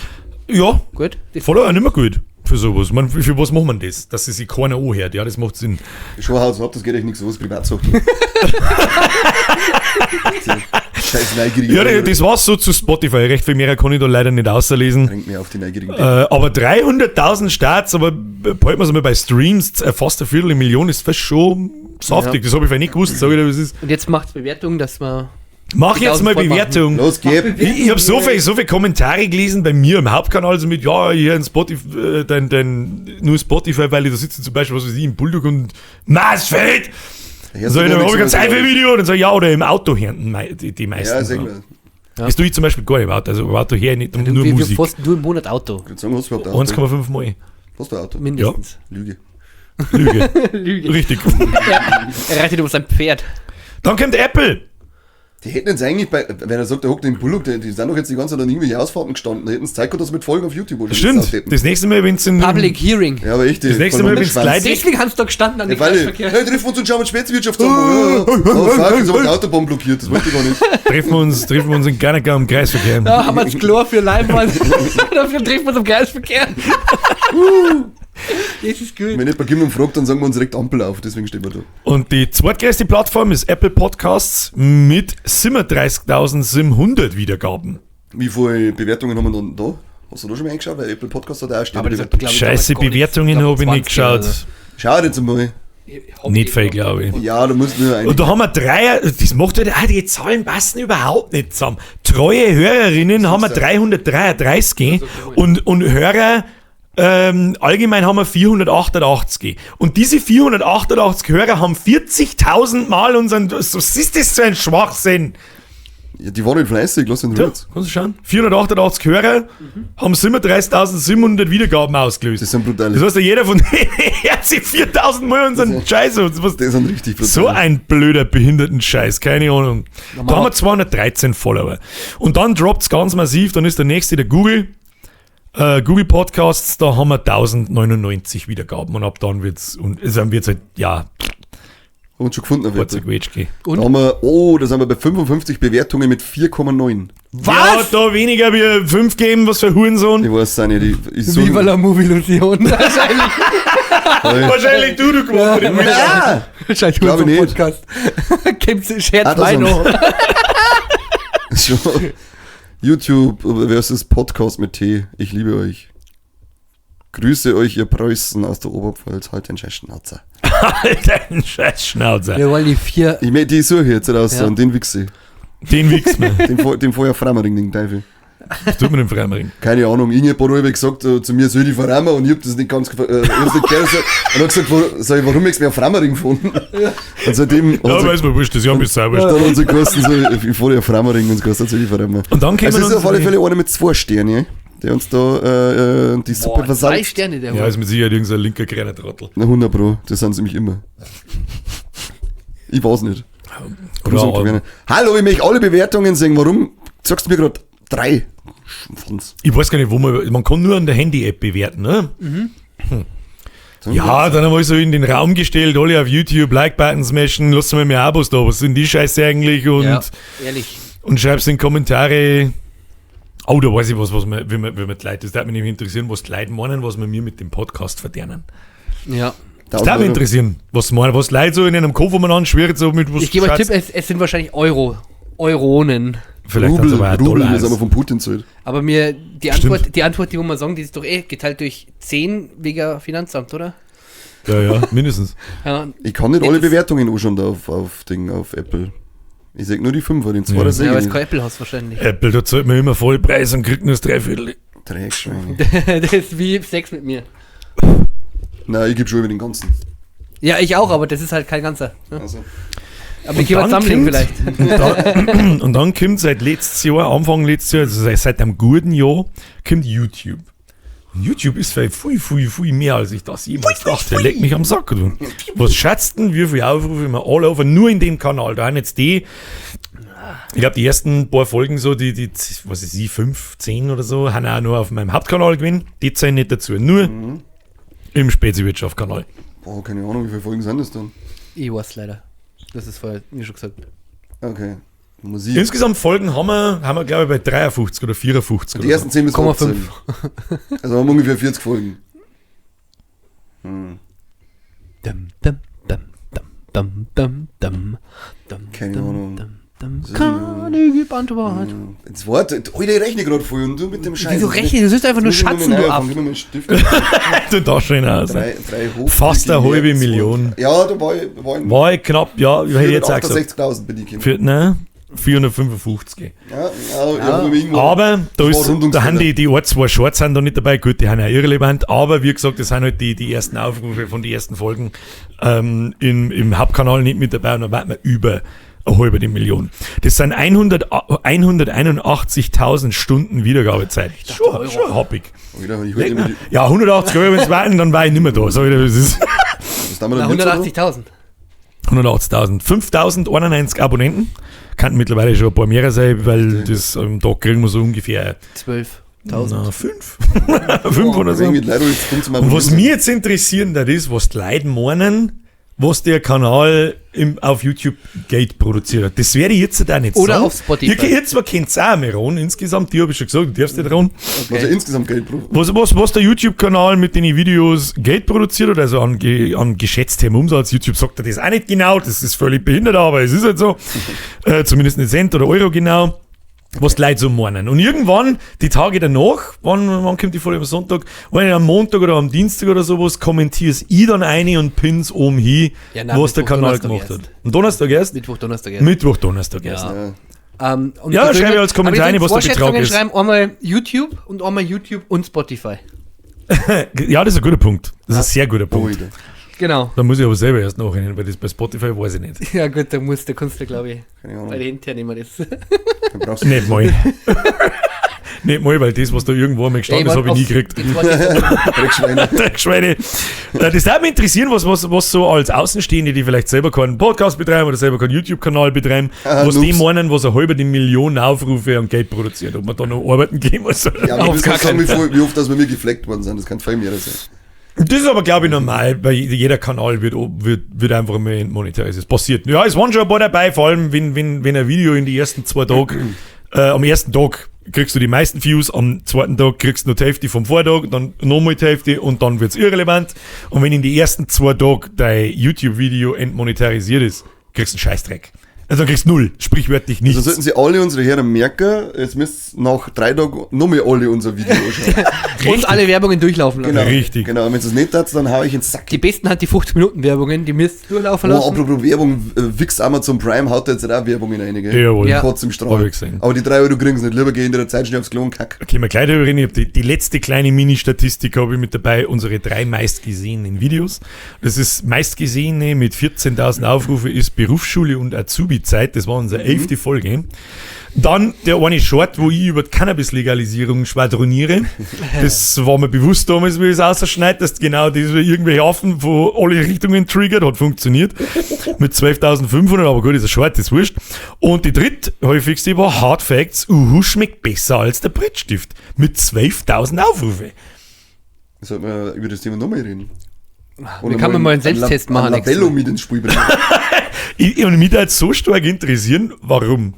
Ja. Gut. Das Follower nicht mehr gut für sowas. Man, für was macht man das? Dass sie sich keiner anhört. Ja, das macht Sinn. Schon haut's ab, das geht echt nichts aus, Privatsache. Scheiß Neugierige. Ja, das war's so zu Spotify. Recht viel mehr kann ich da leider nicht auslesen. Bringt mir auf die Neugierigen. Aber 300.000 Starts, aber behalten wir es mal bei Streams, fast eine Viertelmillion ist fast schon saftig. Ja. Das habe ich vielleicht nicht gewusst, sag ich dir, was ist. Und jetzt macht's Bewertung, dass man. Mach jetzt mal 1000 voll machen. Bewertung. Los, gib. Ich hab so viel Kommentare gelesen bei mir im Hauptkanal, so mit, ja, hier in Spotify, dein, nur Spotify, weil ich da sitze zum Beispiel, was weiß ich, im Bulldog und Marsfeld! Ja, So, dann so hab ich nichts ganz mehr. einfach Video und dann sag ich, ja, oder im Auto hören die meisten. Ja, sag ja. mal. Ja. Das tue ich zum Beispiel gar nicht im Auto, also im Auto her nicht, nur wir Musik. fast nur im Monat Auto. Ich würd sagen, hast du überhaupt Auto? 1,5 Mal. Hast du Auto? Mindestens. Ja. Lüge. Lüge. Lüge. Richtig. Ja, er reitet über sein Pferd. Dann kommt Apple. Die hätten jetzt eigentlich, bei, wenn er sagt, der hockt im Bullock, die sind doch jetzt die ganze Zeit an irgendwelche Ausfahrten gestanden. Da hätten sie Zeit gehabt, dass sie mit Folgen auf YouTube oder Stimmt. so Das nächste Mal, wenn's in Public Hearing. Ja, aber echt. Das nächste Mal, wenn's gleich- Deswegen haben sie da gestanden an Ja, dem weil, Kreisverkehr. hey, treffen wir uns und schauen wir Spätwirtschaft an. Ja, ja. Oh, fuck, jetzt haben wir die Autobahn blockiert, das wollte ich gar nicht. Treffen wir uns in Garnagau im Kreisverkehr. Da haben wir das Chlor für Leinwand. Dafür treffen wir uns im Kreisverkehr. Das ist gut. Wenn jemand kommt und fragt, dann sagen wir uns direkt Ampel auf, deswegen stehen wir da. Und die zweitgrößte Plattform ist Apple Podcasts mit 37.700 Wiedergaben. Wie viele Bewertungen haben wir dann da? Hast du da schon mal eingeschaut? Weil Apple Podcast hat auch ständig Aber das hat, Bewertungen. glaub ich, Scheiße, damals gar nichts. Bewertungen Ich glaub, habe ich nicht 20 oder geschaut. so. Schau jetzt einmal. Nicht viel, glaube ich. Ja, da musst du nur ein. Und da haben wir drei, das macht halt, die Zahlen passen überhaupt nicht zusammen. Treue Hörerinnen haben wir 333 und Hörer allgemein haben wir 488. Und diese 488 Hörer haben 40.000 Mal unseren, was ist das für ein Schwachsinn? Ja, die waren nicht fleißig, lass ihn Ja, ruhig. kannst du schauen. 488 Hörer haben 37.700 Wiedergaben ausgelöst. Das sind brutale. Das heißt, jeder von denen hört sich 4.000 Mal unseren Scheiß an. Was, Das sind richtig brutal. so ein blöder Behinderten-Scheiß, keine Ahnung. Da haben wir 213 Follower. Und dann droppt's ganz massiv, dann ist der nächste der Google. Google Podcasts, da haben wir 1099 Wiedergaben und ab dann wird's, und dann wird's halt, ja, Haben wir schon gefunden auf kurz jeden ein Quetsch gehen. Fall. Da haben wir, oh, da sind wir bei 55 Bewertungen mit 4,9. Was? Ja, da weniger wie 5 geben, was für Hurensohn. Ich weiß es auch nicht. Ich such- Viva la Movie-Illusion. Wahrscheinlich. Wahrscheinlich du gemacht. Ja! Wahrscheinlich Glaub ich unser nicht. Podcast. Gibt's Scherz Ah, das Meino. Schon. YouTube versus Podcast mit T. Ich liebe euch. Grüße euch, ihr Preußen aus der Oberpfalz, halt den scheiß Schnauzer. Alter, ein scheiß Schnauzer. Wir wollen die vier. Ich möchte die suche ich jetzt raus Ja. und den wichse ich. Den wichst man. Den vorher Freimaring, den Teufel. Was tut man dem Freimaring? Keine Ahnung, irgendjemand hat gesagt zu mir, soll ich verrammen und ich hab das nicht ganz ich hab's nicht gehört und hab gesagt, sag ich, warum möchtest du mir auf Freimaring fahren? Und seitdem Ja, hat sie, weiß man, wurscht, das Jahr bist du selber. dann hat sie geheißen, so, ich fahre auf Freimaring und es geheißen, soll ich verrammen. Und dann Also kommen es ist auf alle unsere- Fälle einer mit 2 Sternen, der uns da die Suppe Boah, 2 versalzt. Sterne, der Ja, Hund. ist mit Sicherheit irgendein linker kleiner Trottel. Na 100 Pro, das sind sie nämlich immer. Ich weiß nicht. Gruß Oder an Werner. Hallo, ich möchte alle Bewertungen sehen. Warum sagst du mir gerade 3? Schwanz. Ich weiß gar nicht, wo man. Man kann nur an der Handy-App bewerten, ne? Hm. Ja, dann haben wir so in den Raum gestellt, alle auf YouTube, Like-Button smashen, lasst mal mehr Abos da, was sind die Scheiße eigentlich? Und, Ja, ehrlich. und schreib's in Kommentare. Oh, da weiß ich was, was man, wenn man die Leute, das würde mich nämlich interessieren, was die Leute meinen, was wir mir mit dem Podcast verdienen. Ja. Das würde mich interessieren, was meinen, was die Leute so in einem Kopf umeinander schwirrt, so mit was Ich gebe euch scheiß- Tipp, es sind wahrscheinlich Euro. Euronen. Vielleicht Rubel, haben's aber auch Rubel, Dollar. das haben wir von Putin zahlt. Aber mir die Stimmt. Antwort, die Antwort, die wo wir sagen, die ist doch eh geteilt durch 10 wegen Finanzamt, oder? Ja, ja, mindestens. Ja, Ich kann nicht alle Das- Bewertungen anschauen da auf Ding, auf Apple. Ich sag nur die 5er, den 2er Ja. sehe ja, weil ich es kein nicht. Apple hast wahrscheinlich. Apple, da zahlt man immer Vollpreis und kriegt nur das Dreiviertel. Dreckschweine. Das ist wie Sex mit mir. Nein, ich gebe schon über den ganzen. Ja, ich auch, aber das ist halt kein ganzer. Ne? Also. Aber ich gebe dann zusammenlegen kommt- vielleicht. Und dann kommt seit letztes Jahr, Anfang letztes Jahr, also seit einem guten Jahr, kommt YouTube. Und YouTube ist viel, viel, viel, viel mehr, als ich das jemals dachte. Leck mich am Sack, du. Was schätzt denn, wie viele Aufrufe wir all over, nur in dem Kanal? Da haben jetzt die, ich glaube, die ersten paar Folgen so, die, was ist ich, 5, 10 oder so, haben auch nur auf meinem Hauptkanal gewesen. Die zählen nicht dazu. Nur im Speziwirtschaft-Kanal. Boah, keine Ahnung, wie viele Folgen sind das dann? Ich weiß leider. Das ist vorher mir schon gesagt. Okay. Musik. Insgesamt Folgen haben wir glaube ich, bei 53 oder 54 Die oder ersten 10 bis 0,5. 15. Also haben wir ungefähr 40 Folgen. Dum, dum, dum, dum, dum, dum, dum, dum, Keine dum, Ahnung. dum, dum. Keine gib Antwort. Jetzt warte, Alter, ich rechne gerade voll und du mit dem Scheiß. Wieso rechnen? Du sollst einfach nur schätzen, du Aff. Gib mir meinen Stift. so. Du da schon aus. Drei hoch. Fast eine halbe Million. Ja, da war ich. War ich knapp, ja, ich hätte jetzt auch gesagt. 468.000 bin ich gekommen. Für, nein, 455. Ja, ja, ja. hab irgendwo- Aber da, Das war ist, da Rundungsfehler. haben die ein, zwei Shorts sind da nicht dabei, gut, die haben ja irrelevant, aber wie gesagt, das sind halt die ersten Aufrufe von den ersten Folgen im Hauptkanal nicht mit dabei und dann warten wir über eine halbe die Million. Das sind 181.000 Stunden Wiedergabezeit. Schon happig. Alter, ich hol immer die, Ja, 180 Euro, wenn es warten, dann war ich nicht mehr da. Sag ich dir, das ist was haben wir Na, denn jetzt 180.000. 180.000. 5.091 Abonnenten. Könnten mittlerweile schon ein paar mehr sein, weil das am Tag kriegen wir so ungefähr 12.000. na, fünf. Fünf oder so. Irgendwie Leute, jetzt kommt zum Und was mir jetzt interessieren, das ist, was die Leute meinen, was der Kanal auf YouTube Geld produziert hat. Das werde ich jetzt auch nicht Oder sagen. auf Spotify. Ihr zwar kennt auch mehr ran, insgesamt, die habe ich schon gesagt, du darfst nicht ran. Was er insgesamt Geld braucht. Was der YouTube-Kanal mit den Videos Geld produziert hat, also an geschätztem Umsatz, YouTube sagt er das auch nicht genau, das ist völlig behindert, aber es ist halt so, zumindest nicht Cent oder Euro genau, was die Leute so meinen. Und irgendwann, die Tage danach, wann kommt die Folge am Sonntag, wenn ich am Montag oder am Dienstag oder sowas, kommentier's ich dann eine und pins oben hin, Ja, nein, was der Mittwoch, Kanal Donnerstag gemacht erst. hat. Am Donnerstag erst? Mittwoch, Donnerstag erst. Mittwoch, Donnerstag erst. Ja. Ja. Und Ja, die schreibe ich als Kommentar aber rein, die was der Betrag Vorschätzungen ist. schreiben einmal YouTube und einmal YouTube und Spotify. Ja, das ist ein guter Punkt. Das ist ein sehr guter Punkt. Alter. Genau. Da muss ich aber selber erst nachrennen, weil das bei Spotify weiß ich nicht. Ja gut, da kannst du, glaube ich, Keine bei Ahnung. den internen immer das. Dann brauchst du Nicht mal. Nicht mal, weil das, was da irgendwo einmal gestanden ist, habe ich nie gekriegt. Die zwei- Dreckschweine. Dreckschweine. Das würde mich interessieren, was so als Außenstehende, die vielleicht selber keinen Podcast betreiben oder selber keinen YouTube-Kanal betreiben, Ah, was die Noobs. meinen, was eine halbe die Million Aufrufe und Geld produziert, ob man da noch arbeiten gehen muss. Ja, aber Auf ich gar muss sagen, keinen wie oft dass wir mir gefleckt worden sind. Das kann viel mehr sein. Das ist aber, glaube ich, normal, weil jeder Kanal wird einfach mal entmonetarisiert. Es passiert. Ja, es waren schon ein paar dabei, vor allem, wenn ein Video in die ersten 2 Tagen, am ersten Tag kriegst du die meisten Views, am zweiten Tag kriegst du nur die Hälfte vom Vortag, dann nochmal die Hälfte und dann wird's irrelevant. Und wenn in die ersten 2 Tagen dein YouTube-Video entmonetarisiert ist, kriegst du einen Scheißdreck. Also dann kriegst du null, sprichwörtlich Also nichts. sollten sie alle unsere Hörer merken, jetzt müsst ihr nach 3 Tagen noch mehr alle unser Video anschauen. Und alle Werbungen durchlaufen lassen. Genau. Richtig. Genau, und wenn es nicht tat, dann hau ich ins Sack. Die besten hat die 50-Minuten-Werbungen, die müsst ihr durchlaufen Oh, lassen. apropos Werbung, Wix Amazon Prime haut da jetzt auch Werbung in einige. Jawohl. Ja. Kotz im Hab Strahl. ich gesehen. Aber die 3 Euro kriegen sie nicht. Lieber geh in der Zeit schnell aufs Klo und kack. Okay, mal gleich darüber reden. Ich hab die letzte kleine Mini-Statistik habe ich mit dabei, unsere 3 meistgesehenen Videos. Das ist meistgesehene mit 14.000 Aufrufe ist Berufsschule und Azubi-Zeit. Das war unsere 11. Folge. Dann der eine Short, wo ich über die Cannabis-Legalisierung schwadroniere. Das war mir bewusst damals, wie ich es ausschneide, dass genau das irgendwelche Affen von alle Richtungen triggert, hat funktioniert. Mit 12.500, aber gut, ist ein Short, ist wurscht. Und die dritthäufigste war Hard Facts, Uhu schmeckt besser als der Brettstift. Mit 12.000 Aufrufe. Sollten wir über das Thema nochmal reden. Wir kann man mal einen Selbsttest machen Ein nächstes Labello Mal. mit ins Spiel bringen. Und mich da jetzt so stark interessieren, warum?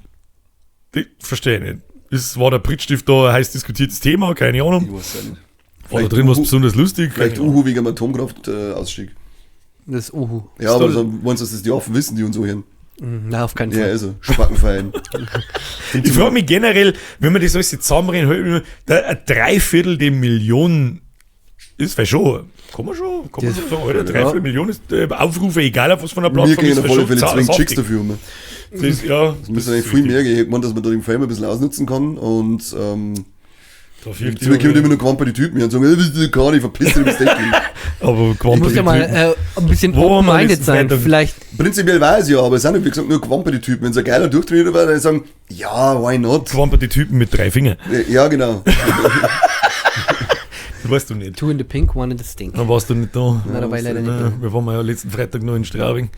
Ich verstehe nicht. Es war der Prittstift da ein heiß diskutiertes Thema, keine Ahnung. Ich weiß ja nicht. War da drin was Uhu- besonders lustig? Vielleicht Keine Ahnung. Uhu wegen dem Atomkraftausstieg. Das ist Uhu. Ja, aber so, meinst du, dass das die Affen wissen, die uns so hören? Na, auf keinen Ja, Fall. also, Spackenfein. Ich frage mich generell, wenn man das alles zusammenrechnet, halt immer, da ein Dreiviertel der Million ist vielleicht schon, kann man schon, kann man Das- schon sagen, oder? Dreiviertel Million ist Aufrufe, egal auf was von der Mir Plattform gehen ist, auf alle schon Fälle zwingend saftig. Chicks dafür um. Das ist, ja, Das müssen eigentlich viel mehr gehen. Ich meine, dass man da den Fame ein bisschen ausnutzen kann und Da fehlt zu mir kommen immer nur Quamper die Typen her und sagen, das ist gar nicht, verpiss dich, du bist echt. Aber Ich muss ja mal ein bisschen Wo waren wir open-minded letzten sein. Freitag? Vielleicht Prinzipiell weiß ich ja, aber es sind, wie gesagt, nur Quamper die Typen. Wenn so ein geiler Durchtrainer war, dann sagen, ja, why not? Quamper die Typen mit 3 Fingern. Ja, genau. Das weißt du nicht. two in the pink, one in the stink. Dann warst du nicht da. Na, da war ich leider nicht da. Wir waren ja letzten Freitag noch in Straubing.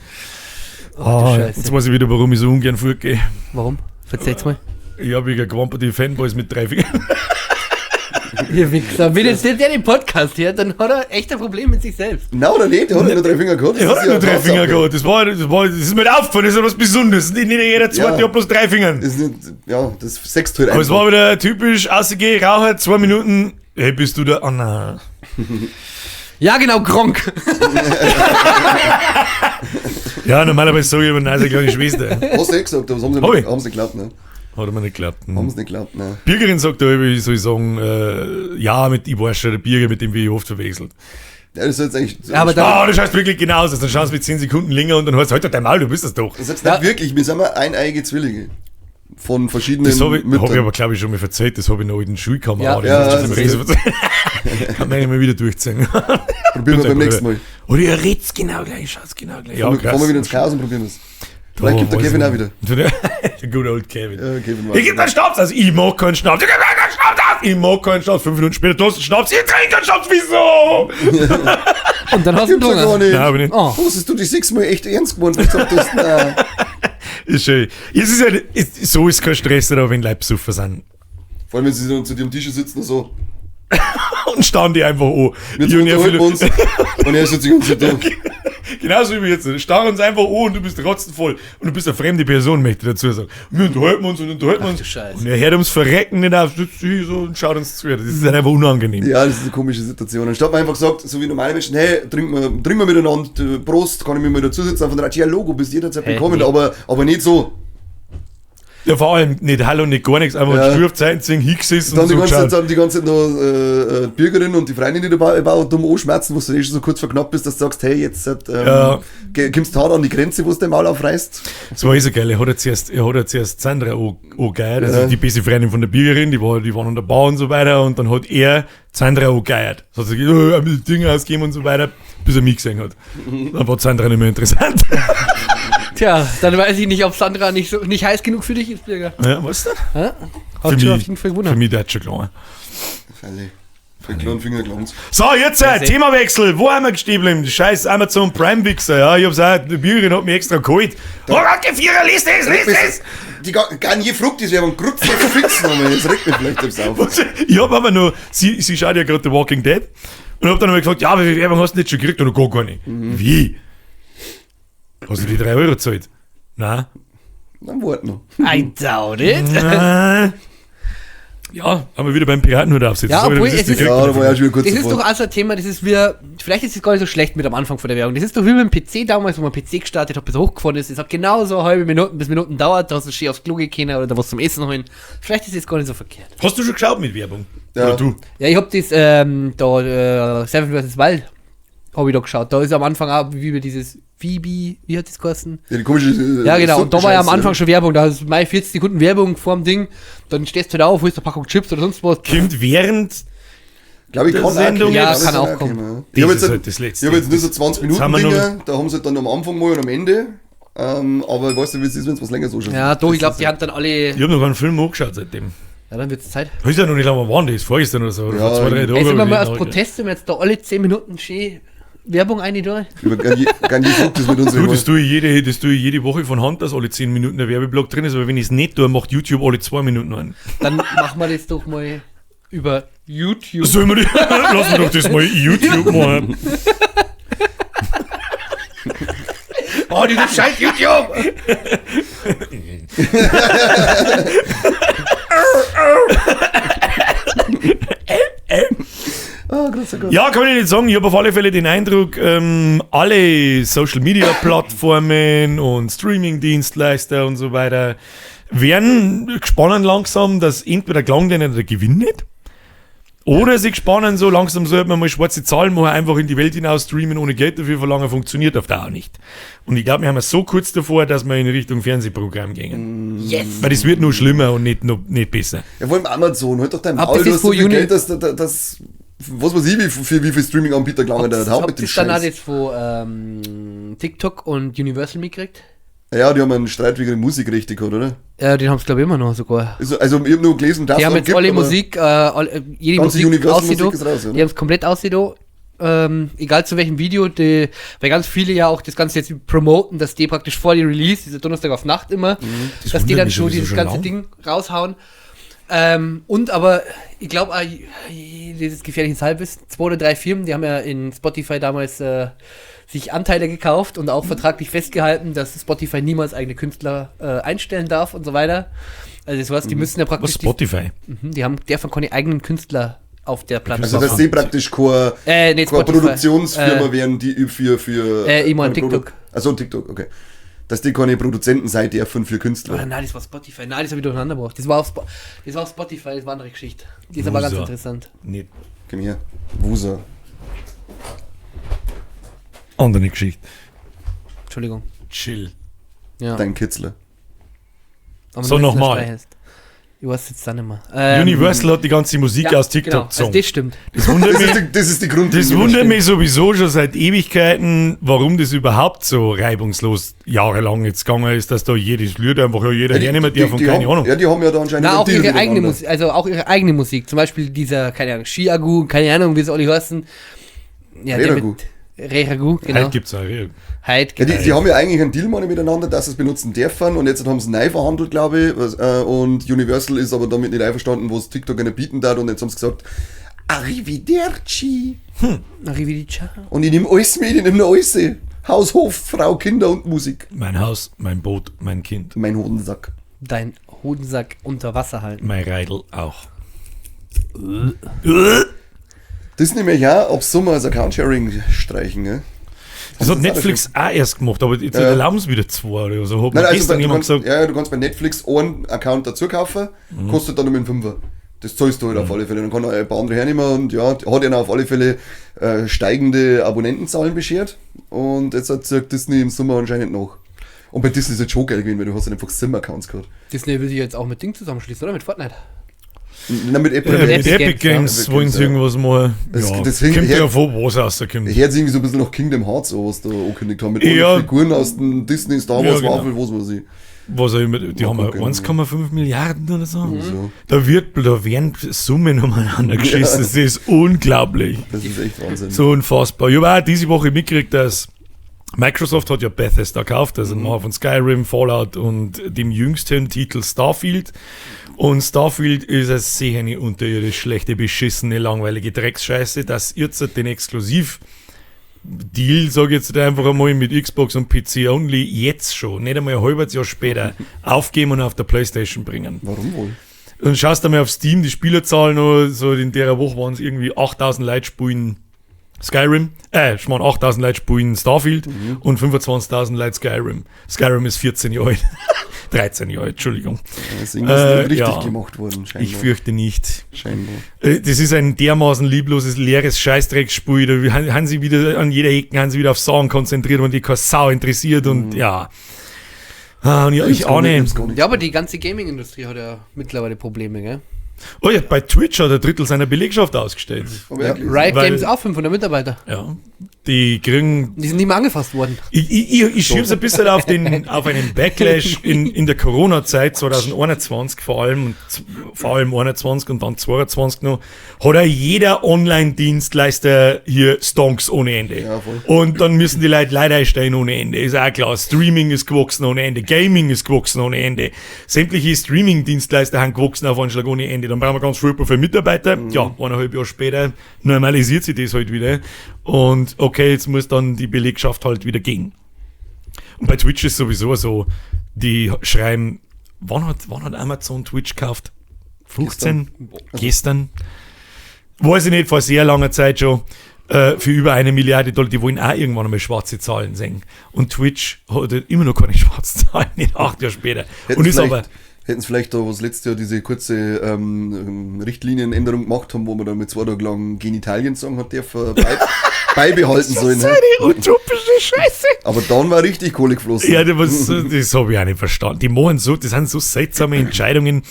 Ach, du Ah, Scheiße. jetzt weiß ich wieder, warum ich so ungern fortgehe. Warum? Verzeih's mal. Ich habe wegen Quamper die Fanboys mit 3 Fingern. Ihr Wichser. Wenn jetzt der den Podcast hört, dann hat er echt ein Problem mit sich selbst. Na oder nicht? Der hat ja nur 3 Finger gehabt. Ich Das habe ist ja nur 3 eine Finger Tatsache. gehabt. Das ist mir nicht aufgefallen, das ist ja was Besonderes. Nicht jeder zweite Ja. hat bloß 3 Finger. Das ist nicht, ja, das sext halt Aber es war wieder typisch, rausgeh, Raucher, 2 Minuten. Hey, bist du da? Oh nein. Ja, genau, Gronk. Ja, normalerweise sage ich immer, nein, ist eine kleine Schwester. Hast du eh gesagt, aber das haben sie Hab nicht, ich. haben sie nicht geglaubt, ne? Hat er mir nicht geglaubt. Haben sie nicht geglaubt, ne? Birgerin sagt da, ich soll sagen, ja, mit, ich weiß schon, der Birger, mit dem wir ich oft verwechselt. Ja, das ist jetzt eigentlich. Ja, aber da- Ah, du schaust wirklich genauso aus. Dann schaust du mit 10 Sekunden länger und dann heißt es, halt doch dein Maul, du bist das doch. Das sagst du nicht Ja. wirklich, wir sind mal eineige Zwillinge. Von verschiedenen Das habe ich, hab Müttern. ich aber, glaube ich, schon mal verzählt. Das habe ich noch alten Schulkameraden. Ja. das Ja, hab ich das schon erzählt. Kann man immer wieder durchziehen. Probieren wir beim nächsten Mal. Oder ihr red's genau gleich, schaut's genau gleich. Ja, Fahren wir wieder ins Chaos und probieren es. Vielleicht gibt der weiß Kevin ich auch wieder. nicht. Der good old Kevin. Ja, Kevin war Ich geb keinen Schnaps aus. Ich mag keinen Schnaps. Ich geb keinen Schnaps aus. Ich mag keinen Schnaps. 5 Minuten später, du hast einen Schnaps. Ich trinke keinen Schnaps. Wieso? Und dann hast du einen Gibt's ja gar Hunger. nicht. Nein, aber nicht. Oh. Was hast du dich 6-mal echt ernst gemeint? Was gesagt hast, nein. Ist schön. Es ist ja, so ist kein Stress, aber wenn Leute besoffen sind. Vor allem, wenn sie dann zu dir am Tisch sitzen und so. Und starren die einfach an. Wir Ich und er unterhalten uns. Und er sitzt die ganze Zeit da. Genauso wie jetzt. Starren uns einfach an und du bist rotzenvoll. Und du bist eine fremde Person, möchte ich dazu sagen. Und wir unterhalten uns und unterhalten uns. du Scheiße. Und er hört ums Verrecken nicht auf, sitzt hier so und schaut uns zu. Das ist halt einfach unangenehm. Ja, das ist eine komische Situation. Anstatt man einfach sagt, so wie normale Menschen, hey, trinken wir miteinander, Prost, kann ich mich mal dazusetzen, von der ja, Logo, bist jederzeit Hey, willkommen, nee. aber nicht so. Ja, vor allem nicht Hallo, nicht gar nichts, einfach Ja. einen Stuhl auf die Seite ziehen, hingesessen Dann und die so ganze Zeit, geschaut. dann die ganze Zeit noch Bürgerin und die Freundin, die dabei war, dumm anschmerzen, wo du eh schon so kurz vor knapp bist, dass du sagst, hey, jetzt Ja. kommst du hart an die Grenze, wo du dein Maul aufreißt. Das war eh so geil. Er hat ja zuerst Sandra angeheiert, also Ja. die beste Freundin von der Bürgerin, die waren an der Bar und so weiter, und dann hat er Sandra angeheiert. So hat sie gesagt, oh, er will Dinge ausgeben und so weiter, bis er mich gesehen hat. Dann war Sandra nicht mehr interessant. Tja, dann weiß ich nicht, ob Sandra nicht heiß genug für dich ist, Birger. Ja, weißt du? Hä? Hat schon auf jeden Fall Für gewundert. mich der hat schon klar. Freilich. Für den kleinen Finger gelangt. So, jetzt Themawechsel. Wo haben wir stehen geblieben? Scheiß Amazon Prime Wichser. Ja, ich hab's auch, die Bürgerin hat mich extra geholt. Oh Gott, Vierer, lies das, lies das! Die gar nie frugt ist, wir haben einen fix nochmal. Das regt mich vielleicht selbst auf. Ich hab aber nur, sie schaut ja gerade The Walking Dead und hab dann einmal gefragt, ja, wie viel Werbung hast du denn jetzt schon gekriegt? Und gar nicht. Wie? Hast du die 3 Euro gezahlt? Nein. Dann wart noch. I doubt it. Nein. Ja, haben wir wieder beim Piratenhut aufsetzen. Ja, Sag ich dir, obwohl das es ist ist- die Ja, da war ich auch schon wieder kurz Das ist davor. doch auch so ein Thema, das ist wie, vielleicht ist es gar nicht so schlecht mit am Anfang von der Werbung. Das ist doch wie mit dem PC damals, wo man PC gestartet hat, bis er hochgefahren ist. Es hat genauso eine halbe Minute bis Minuten dauert, da hast du schön aufs Klo gekommen oder da was zum Essen holen. Vielleicht ist es gar nicht so verkehrt. Hast du schon geschaut mit Werbung? Ja. Oder du? Ja, ich hab das, da, Seven vs. Wild, hab ich da geschaut. Da ist am Anfang auch, wie wir dieses Phoebe, wie hat das geheißen? Ja, die komische, Ja, genau. Und da war ja am Suppenscheiße. Anfang schon Werbung. Da ist mal 40 Sekunden Werbung vorm Ding. Dann stehst du halt auf, holst eine Packung Chips oder sonst was. Kommt während Glaube ich, der kann auch Sendung kommen. Ja, Das kann ist auch kommen. ja. Das Ich habe ist jetzt, halt das Letzte. ich hab jetzt nur so 20 Minuten haben wir noch- Dinger, da haben sie halt dann am Anfang mal und am Ende. Aber ich weiß nicht, wie es ist, wenn es was länger so schon Ja, doch, ich glaube, die haben dann alle. Ich habe noch keinen Film angeschaut seitdem. Ja, dann wird's Zeit. Weiß ja noch nicht lange, wann das ist, vorgestern oder so. Oder Ja, vor zwei, drei Tagen. Ey, sind wir hab mal ich aus den Protest, wenn wir jetzt da alle 10 Minuten schön Werbung eine da. Über Ganji Vogt ist mit uns Du, das tue ich jede, das tue ich jede Woche von Hand, dass alle 10 Minuten der Werbeblock drin ist, aber wenn ich es nicht tue, macht YouTube alle 2 Minuten einen. Dann machen wir das doch mal über YouTube. Sollen wir die, lassen wir doch das mal YouTube machen. Oh, dieses scheiß YouTube! Ah, großer Gott. Ja, kann ich nicht sagen. Ich habe auf alle Fälle den Eindruck, alle Social Media Plattformen und Streaming Dienstleister und so weiter werden gespannt langsam, dass entweder gelangt denen der Gewinn nicht. Oder sie gespannt so langsam sollte man mal schwarze Zahlen machen, einfach in die Welt hinaus streamen, ohne Geld dafür verlangen, funktioniert auf Dauer nicht. Und ich glaube, wir haben es so kurz davor, dass wir in Richtung Fernsehprogramm gehen. Yes! Weil das wird nur schlimmer und nicht, noch, nicht besser. Ja, vor allem Amazon, halt doch dein Habt Maul, ihr du das hast so wo viel Uni- Geld, dass, dass, dass was weiß ich, wie viel Streaming-Anbieter gelangen da Habt mit ihr dem dann auch Scheiß. das von TikTok und Universal mitgekriegt? Ja, die haben einen Streit wegen der Musikrechte gehabt, oder? Ja, den haben sie glaube ich immer noch sogar. Also ich habe nur gelesen, dass Die es haben einen jetzt gibt, alle aber Musik, jede Ganze Musik Universal-Musik ausgedo. ist raus, oder? Die haben es komplett ausgedo. Egal zu welchem Video, die, weil ganz viele ja auch das Ganze jetzt promoten, dass die praktisch vor die Release, dieser Donnerstag auf Nacht immer, Das dass die wundert dann mich schon sowieso dieses schon ganze lang. Ding raushauen. Und aber, ich glaube, dieses gefährliche Halbwissen, 2 oder 3 Firmen, die haben ja in Spotify damals sich Anteile gekauft und auch vertraglich festgehalten, dass Spotify niemals eigene Künstler einstellen darf und so weiter. Also das heißt, die müssen ja Was praktisch die Spotify? Die haben dürfen keine eigenen Künstler auf der Plattform. Also, dass sie praktisch keine, Nee, keine Spotify. Produktionsfirma wären, die für Ich mein keine TikTok. Also TikTok, okay. Dass die keine Produzenten sein dürfen für Künstler. Oh, nein, das war Spotify. Nein, das habe ich durcheinander gebracht. Das war auf, das war auf Spotify, das war eine andere Geschichte. Die ist aber ganz Wusa. interessant. Nicht. Komm her. Wusa. Andere Geschichte. Entschuldigung. Chill. Ja. Dein Kitzler. Aber So, nur, wenn's nochmal. nicht heißt. Ich weiß jetzt dann nicht mehr. Universal hat die ganze Musik ja, aus TikTok genau. Also gezogen. das stimmt. Das wundert Das mich, ist die, das ist die Grund. das wundert mich sowieso schon seit Ewigkeiten, warum das überhaupt so reibungslos jahrelang jetzt gegangen ist, dass da jedes Lied einfach ja jeder hernehmen darf und die keine haben, Ahnung. Ja, die haben ja da anscheinend Na, einen auch Deal ihre eigene miteinander. Musik, also auch ihre eigene Musik. Zum Beispiel dieser, keine Ahnung, Chiagu, keine Ahnung, wie sie alle heißen. Ja, der Reragu. mit Reragu, genau. Heute gibt's auch. Ja. Heute Ja, die haben ja eigentlich einen Deal mal miteinander, dass sie es benutzen dürfen und jetzt haben sie neu verhandelt, glaube ich. Und Universal ist aber damit nicht einverstanden, was TikTok ihnen bieten darf und jetzt haben sie gesagt, Arrivederci. Arrivederci. Und ich nehme alles mit, ich nehme nur alles. Haus, Hof, Frau, Kinder und Musik. Mein Haus, mein Boot, mein Kind, Mein Hodensack. Dein Hodensack unter Wasser halten. mein Reidel auch. Das nehme ich auch ab Sommer als Account-Sharing streichen, ne? Das hat Netflix auch erst gemacht, aber jetzt erlauben sie wieder zwei oder so. Hat mir Nein, also gestern du jemand kannst, gesagt, ja, ja, du kannst bei Netflix einen Account dazu kaufen, kostet dann um einen Fünfer. Das zahlst du halt auf alle Fälle. Dann kann er ein paar andere hernehmen und ja, hat ihnen auf alle Fälle steigende Abonnentenzahlen beschert. Und jetzt hat Disney im Sommer anscheinend noch. Und bei Disney ist es schon geil gewesen, weil du hast halt einfach Sim-Accounts gehabt. Disney will sich jetzt auch mit Ding zusammenschließen, oder? Mit Fortnite. Nein, mit Apple. mit Epic Epic Games, Games ja. wollen sie irgendwas machen. Das- ja, das hängt kommt her- ja vor, was rauskommt. Ich hört irgendwie so ein bisschen nach Kingdom Hearts an, was da angekündigt haben. Mit Ja. allen Figuren aus dem Disney, Star Wars, Ja, genau. Marvel, was weiß ich. Was auch immer, die haben ja gucken. 1,5 Milliarden oder so. So. Da werden Summen umeinander geschissen. Das ist unglaublich. Das ist echt Wahnsinn. So unfassbar. Ich habe auch diese Woche mitgekriegt, dass Microsoft hat ja Bethesda gekauft, also Macher von Skyrim, Fallout und dem jüngsten Titel Starfield. Und Starfield ist eine sehr eine unterirdisch schlechte, beschissene, langweilige Drecksscheiße, dass jetzt den Exklusiv Deal, sage ich jetzt einfach einmal, mit Xbox und PC only jetzt schon, nicht einmal ein halbes Jahr später, aufgeben und auf der Playstation bringen. Warum wohl? Dann schaust du mal auf Steam die Spielerzahlen noch, so in der Woche waren es irgendwie 8000 Leute spielen Skyrim, ich meine 8000 Leute spielen Starfield und 25.000 Leute Skyrim. Skyrim ist 14 Jahre alt. 13 Jahre alt, Entschuldigung. Das ist irgendwas nicht richtig ja. gemacht worden, scheinbar. Ich fürchte nicht. Scheinbar. Das ist ein dermaßen liebloses, leeres Scheißdrecksspiel. Da haben sie wieder an jeder Ecke haben sie wieder auf Sauen konzentriert und die keine Sau interessiert und ja. Ah, und ich auch nicht. Hab's gar nicht. Ja, aber die ganze Gaming-Industrie hat ja mittlerweile Probleme, gell? Oh ja, bei Twitch hat ein Drittel seiner Belegschaft ausgestellt. Aber wirklich. Riot Weil- Games auch 500 Mitarbeiter. Ja. Die kriegen Die sind nicht mehr angefasst worden. Ich schieb's ein bisschen auf, auf einen Backlash in der Corona-Zeit 2021 vor allem, und vor allem 21 und dann 22 noch, hat ja jeder Online-Dienstleister hier Stonks ohne Ende. Ja, voll. Und dann müssen die Leute leider einstellen ohne Ende. Ist auch klar. Streaming ist gewachsen ohne Ende. Gaming ist gewachsen ohne Ende. Sämtliche Streaming-Dienstleister haben gewachsen auf Anschlag ohne Ende. Dann brauchen wir ganz furchtbar viele Mitarbeiter. Ja, 1,5 Jahre später normalisiert sich das halt wieder. Und okay, jetzt muss dann die Belegschaft halt wieder gehen. Und bei Twitch ist sowieso so, die schreiben, wann hat Amazon Twitch gekauft? 15? Gestern? Weiß ich nicht, vor sehr langer Zeit schon. Für über 1 Milliarde Dollar, die wollen auch irgendwann einmal schwarze Zahlen sehen. Und Twitch hat halt immer noch keine schwarzen Zahlen, nicht 8 Jahre später. Hätten Und ist aber, Hätten sie vielleicht da, was letztes Jahr diese kurze Richtlinienänderung gemacht haben, wo man dann mit 2 Tagen lang Genitalien sagen hat, dürfen beibehalten sollen. Ne? eine utopische Scheiße. Aber dann war richtig Kohle geflossen. Ja, das habe ich auch nicht verstanden. Die machen so, das sind so seltsame Entscheidungen.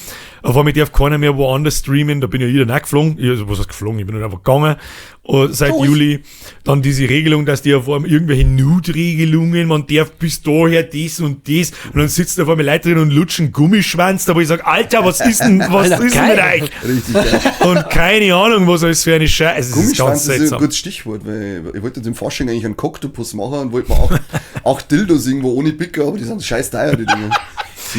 Auf einmal darf keiner mehr woanders streamen, da bin ja jeder geflogen. Ich, also, was heißt geflogen? Ich bin halt einfach gegangen. Und seit Juli. Dann diese Regelung, dass die auf einmal irgendwelche Nude-Regelungen, man darf bis daher das und das. Und dann sitzen auf einmal Leute drin und lutschen Gummischwanz, da wo ich sage, Alter, was ist denn, was Alter, ist denn mit geil. euch? Richtig geil. Und keine Ahnung, was alles für eine Scheiße. Es ist ganz Gummischwanz ist ein seltsam. gutes Stichwort, weil ich wollte jetzt im Fasching eigentlich einen Koktopus machen und wollte mir acht Dildos irgendwo ohne Picker, aber die sind scheiß teuer, die Dinger.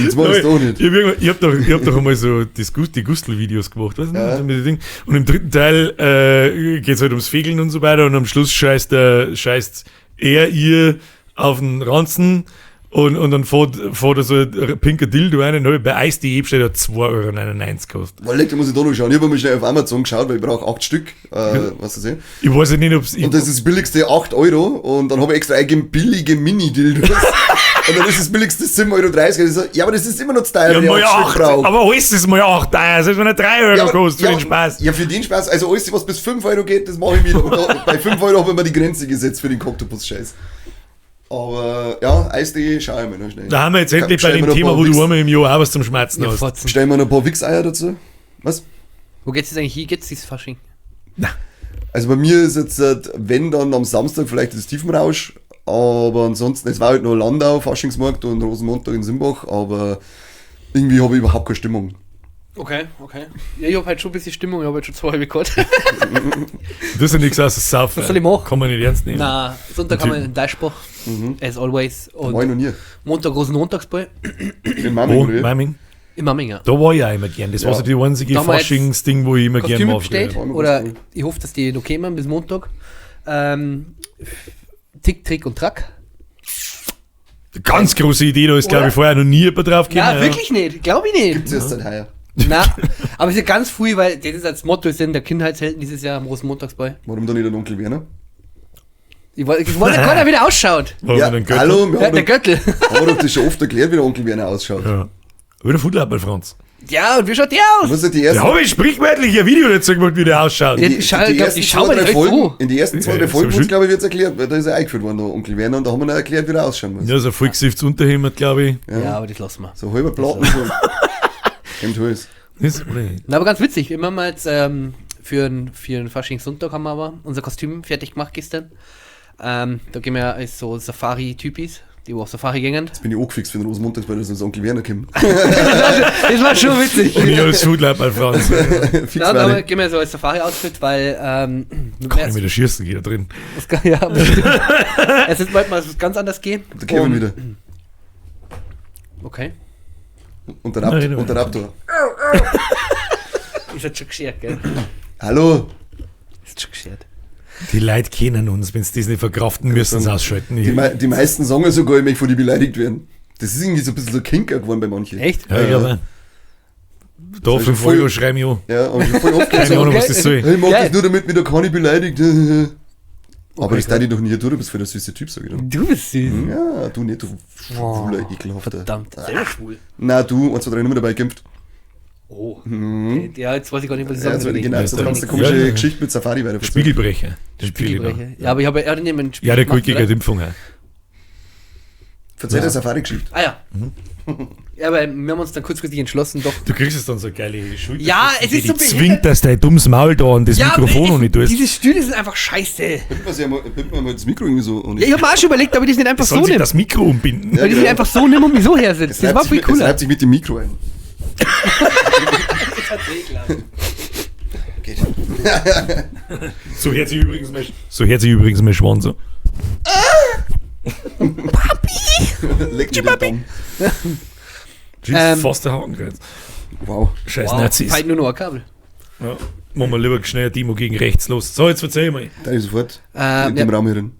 Das war das doch nicht. Ich hab doch einmal so die Gustl-Videos gemacht, weißt du? Ja. Mit dem Ding. Und im dritten Teil geht's halt ums Fegeln und so weiter und am Schluss scheißt er ihr auf den Ranzen und dann fährt er so ein pinker Dildo rein und hab ich bei Eis.de bestellt, hat 2,99 € gekostet. Weil, da muss ich da noch schauen. Ich habe mal schnell auf Amazon geschaut, weil ich brauche 8 Stück. Was du Ich weiß ja nicht, ob's. Und das ist das billigste 8 Euro und dann habe ich extra eingegeben, billige Mini-Dildos. Und dann ist das billigste 7,30 Euro. Ich so, ja, aber das ist immer noch zu teuer, ja, wenn ich mal 8 Stück 8, brauche. aber alles ist mal 8 teuer, selbst wenn er 3 Euro Ja, aber- kostet, für ja, den Spaß. Ja, für den Spaß. Also alles, was bis 5 Euro geht, das mache ich mit. Und da, bei 5 Euro habe ich mir die Grenze gesetzt für den Koktopus-Scheiß. Aber ja, Eis.de schaue ich mir noch schnell. Da haben wir jetzt endlich bei Stell dem mir noch ein Thema, paar wo du Wichs- einmal im Jahr auch was zum Schmerzen Ja, hast. Fotzen. Stellen wir noch ein paar Wichseier dazu. Was? Wo geht's jetzt eigentlich hin? Geht's dieses Fasching? Also bei mir ist jetzt, wenn dann am Samstag vielleicht das Tiefenrausch, aber ansonsten, es war halt noch Landau, Faschingsmarkt und Rosenmontag in Simbach, aber irgendwie habe ich überhaupt keine Stimmung. Okay, okay. Ja, ich hab halt schon ein bisschen Stimmung, ich hab halt schon 2 halbe gehabt. Das ist ja nichts außer Saufen. Was soll ich machen? Kann man nicht ernst nehmen. Na, Sonntag haben wir in Deichbach, as always. War ich Und noch nie. Montag Rosenmontagsball In Mamming, Wo? oder wie? Mamming? in Mamming, ja. Da war ich auch immer gern. Das war Ja. so die einzige Da haben wir jetzt Faschingsding, wo ich immer gern Kostüme war. bestellt. früher. War immer Oder ganz cool. ich hoffe, dass die noch kommen bis Montag. Tick, Trick und Track. Ganz große Idee, da ist, glaube ich, Oder? vorher noch nie jemand drauf gekommen. Nein, wirklich nicht. Glaube ich nicht. Gibt's erst seit heuer. Na, aber es ist ja ganz früh, weil das ist als Motto, ist in der Kindheitshelden dieses Jahr am Rosenmontagsball. Warum dann nicht der Onkel Werner? Ich weiß, ich weiß ja keiner, wie der ausschaut. Warum Ja, denn Göttl? hallo, wir Ja, haben, der doch, Göttl. haben wir doch das schon oft erklärt, wie der Onkel Werner ausschaut. Ja. Wieder Foodlabel, Franz. Ja, und wie schaut der aus? Was sind die Da ersten, habe ich sprichwörtlich ein Video dazu gemacht, wie der ausschaut. Ja, ich glaub, ersten ich schau zwei, mal drei direkt Folgen, zu. in die ersten zwei, Ja, drei ist Folgen aber wurde schön. glaube ich, wird's erklärt, weil da ist er eingeführt worden, der Onkel Werner, und da haben wir noch erklärt, wie der ausschauen muss. Ja, so voll gesifftes Unterhemd, glaube ich. Ja, aber das lassen wir. So halber Platten. So. Kommt alles. Das, oder nicht? Na, aber ganz witzig. Immer mal jetzt für einen Faschingssonntag haben wir aber unser Kostüm fertig gemacht gestern. Da gehen wir als so Safari-Typis, die wo auf Safari gingen. Jetzt bin ich angefixt für den Rosenmontag, weil das als Onkel Werner kommt. Das war schon witzig. Und ich als Foodlabel, Franz. Fix Na, war da ich. gehen wir so als Safari-Outfit, weil Kann ich mit der Schießen geht da drin. das kann, ja, bestimmt. Es ist bald mal was ganz anders gehen. Der Kevin wieder. Okay. Und der Raptor. Nein, Und der Raptor. Ist jetzt schon geschert, gell? Hallo. Ist schon geschert. Die Leute kennen uns, wenn sie das nicht verkraften, müssen sie ausschalten. Die, die meisten sagen ja sogar, ich möchte von die beleidigt werden. Das ist irgendwie so ein bisschen so Kinker geworden bei manchen. Echt? Ja, ich glaube. Da, 5 Euro schreibe ich an. Ja, hab ich schon voll oft Keine gesagt. Ahnung, was das soll. Hey, ich mach Geil. das nur, damit mich da keiner beleidigt. Aber das darf ich doch nie tun, du bist voll der süße Typ, sag ich dann. Du bist süß. Ja, du nicht, du schwuler, ekelhafter. Verdammt, selber schwul. Na, du, 1, 2, 3, Nummer dabei gekämpft. Oh. Okay, ja, jetzt weiß ich gar nicht, was ich Ja, sagen jetzt soll. genau, jetzt Ja, kannst du eine komische ja. Geschichte mit Safari weiter erzählen. Spiegelbrecher. Das empfehle ich da. Spiegelbrecher. Ja, aber ich habe ja nicht einen Spiegel Ja, der gemacht, gut gegen oder? die Impfung. auch. Verzeih der Safari-Geschichte. Ah ja. Ja, aber wir haben uns dann kurzfristig entschlossen, doch. Du kriegst jetzt dann so geile Schulter. Ja, es ist die so dich behindert. zwingt, dass dein dummes Maul da und das Ja, Mikrofon aber noch nicht tust. Diese Stühle sind einfach scheiße. Bindet man sich einmal, bindet man mal das Mikro irgendwie so. Und Ja, ich habe mir auch schon überlegt, ob ich das nicht einfach Sollen so sich nehme. das Mikro umbinden? Weil ich genau. nicht einfach so nehme und mich so hersetze. es Das reibt war sich viel mit- Es cooler. reibt sich mit dem Mikro ein. Geht. So hört sich übrigens mein, so hört sich übrigens mein Schwanz an. Leck mir den Daumen. Das ist fast der Hakenkreuz. Wow. Scheiß Wow, Nazis. Halt nur noch ein Kabel. Ja. Machen wir lieber schnell eine Demo gegen rechts los. So, jetzt verzeih mal. Da ist sofort in Ja. dem Raum hier drin.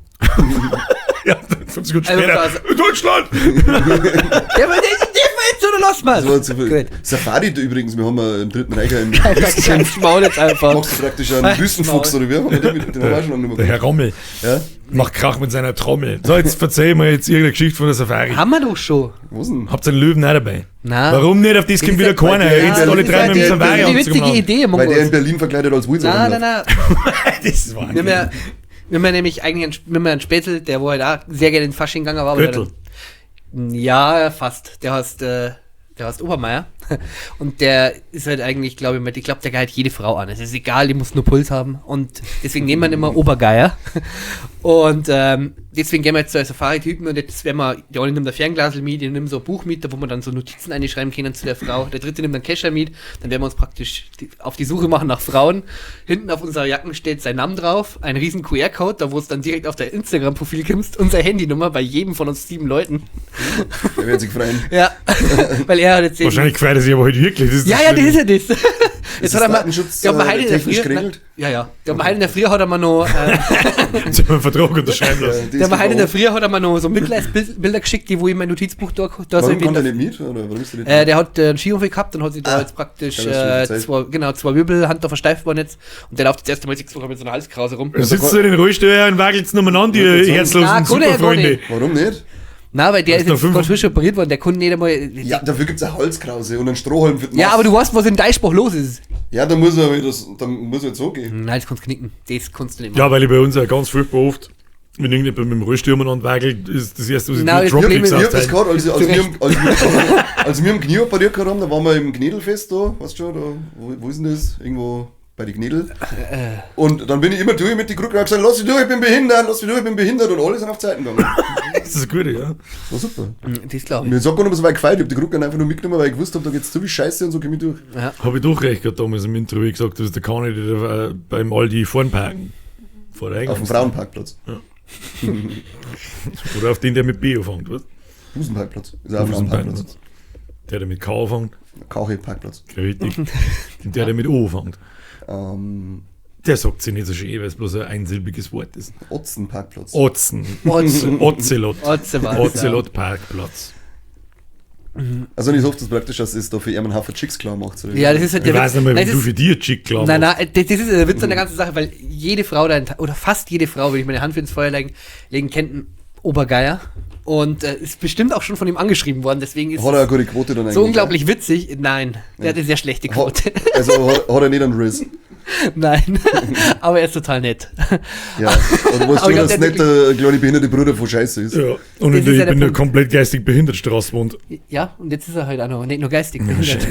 Ja, 5 Sekunden Also, später. also- Deutschland! Der war jetzt oder lass mal. Das war zu viel. Gut. Safari übrigens, wir haben ja im Dritten Reich einen Scheiß Maul jetzt einfach. Machst du praktisch einen Wüstenfuchs oder wie? Haben wir Den den haben wir auch schon lange nicht Der mehr Herr Rommel gehabt. macht Krach mit seiner Trommel. So, jetzt verzeih mal jetzt irgendeine Geschichte von der Safari. Haben wir doch schon. Ja? Was denn? Habt ihr einen Löwen auch dabei? Na. Warum nicht? Auf das kommt ist wieder ja- keiner. weil Ihr der- redet alle drei mit dem der- Safari Die witzige Idee, Weil der in Mongos. Berlin verkleidet als Wilson Nein, nein, nein. Das ist Wir haben ja, wir haben ja nämlich eigentlich einen, wir haben ja einen Spätzl, der wo halt auch sehr gerne in Fasching gegangen war. aber Gürtel. der- Ja, fast. Der heißt Obermeier. Und der ist halt eigentlich, glaube ich, mit, ich glaube, der geilt jede Frau an. Es ist egal, die muss nur Puls haben. Und deswegen nehmen wir ihn immer Obergeier. Und deswegen gehen wir jetzt zu Safari-Typen und jetzt werden wir, der eine nimmt ein Fernglas mit, der nimmt so ein Buch mit, da wo wir dann so Notizen einschreiben können zu der Frau. Der dritte nimmt einen Kescher mit, dann werden wir uns praktisch auf die Suche machen nach Frauen. Hinten auf unserer Jacken steht sein Name drauf, ein riesen QR-Code, da wo es dann direkt auf der Instagram-Profil kommst, unsere Handynummer bei jedem von uns 7 Leuten. Der wird sich freuen. Ja, weil er hat jetzt eben- Wahrscheinlich freut er sich aber heute wirklich. Das ist Ja, das ja, das Schlimme. ist ja das. Jetzt das hat er mal, Datenschutz, der hat mal heute in der technisch Früh, geregelt? Ja, ja. Der hat mal heute in der Früh hat er mal noch, Soll man einen Vertrag unterschreiben lassen? der hat mal heute in der Früh hat er mal noch so Mitleidsbilder geschickt, die wo ich mein Notizbuch da, da so Warum kann der erwähnt nicht mit? Oder warum ist der nicht der hat einen Skiunfall gehabt und hat sich da Ah, jetzt praktisch ja, das ist schon zwei Wirbel, Hand da versteift worden jetzt. Und der läuft jetzt erst einmal 6 Wochen mit so einer Halskrause rum. Da sitzt du in den Rollstuhl und wagelst umeinander, Ja, ihr das herzlosen Na, kann er ja gar Superfreunde. nicht. Warum nicht? Nein, weil der Das ist ist jetzt noch gerade frisch operiert worden, der konnte nicht einmal. Ja, dafür gibt es eine Halskrause und einen Strohhalm für den Ja, Nass. aber du weißt, was in Deichspruch los ist. Ja, da muss er das, dann muss er jetzt so gehen. Nein, das kannst du knicken. Das kannst du nicht machen. Ja, weil ich bei uns ja ganz furchtbar oft, wenn irgendjemand mit dem Rollstuhl umeinander wackelt, ist das erste, was ich Nein, tue, das Problem Dropkicks ist- Ich hab das austeilen. gehabt, als wir am Knie operiert gehabt haben, da waren wir im Knädelfest da, weißt du schon, da, wo ist denn das? Irgendwo bei den Knädel. Und dann bin ich immer durch mit den Krücken und hab gesagt, lass mich durch, ich bin behindert, lass mich durch, ich bin behindert und alle sind auf Zeiten gegangen. Das ist gut, ja. Das war super. Das glaube ich. Mir sagt gar nicht mehr so weit gefeiert, ich hab die Krücken einfach nur mitgenommen, weil ich gewusst hab, da geht's zu viel Scheiße und so komm ich durch. Ja. Habe ich doch recht gehabt damals im Intro, wie gesagt, das ist der Kani, der da beim Aldi vorn parken. Vor der Auf dem Eingangs- Frauenparkplatz. Oder auf den, der mit B anfängt, was? Busenparkplatz. Ist auch ein Frauenparkplatz. Der, der mit K anfängt. Kauche-Parkplatz. Richtig. Und der, der mit O anfängt. Der sagt sich nicht so schön, weil es bloß ein einsilbiges Wort ist. Otzenparkplatz. Otzen. Otze. Ocelot. Otze war's, Ocelot Parkplatz. Also ich hoffe, das praktisch, dass es da für ihn einen Haufen Chicks klar macht. So. Ja, das ist halt Ich der weiß nicht mal, Nein, wie das du ist- für dir Chick klar Nein, machst. nein, das ist der Witz an der ganzen Sache, weil jede Frau da, oder fast jede Frau, würde ich meine Hand für ins Feuer legen, kennt einen Obergeier. Und ist bestimmt auch schon von ihm angeschrieben worden, deswegen ist Hat er es eine gute Quote dann eigentlich? so unglaublich witzig. Nein, der hat eine sehr schlechte Quote. Hat, also hat er nicht einen Riss. Nein, aber er ist total nett. Ja. Oder weißt Aber du, ich glaub, dass der nicht der kleine behinderte Bruder von Scheiße ist? Ja. Und Das ich, ist ja ich der bin da Punkt. komplett geistig behindert Straße wohnt. Ja, und jetzt ist er halt auch noch nicht nur geistig behindert.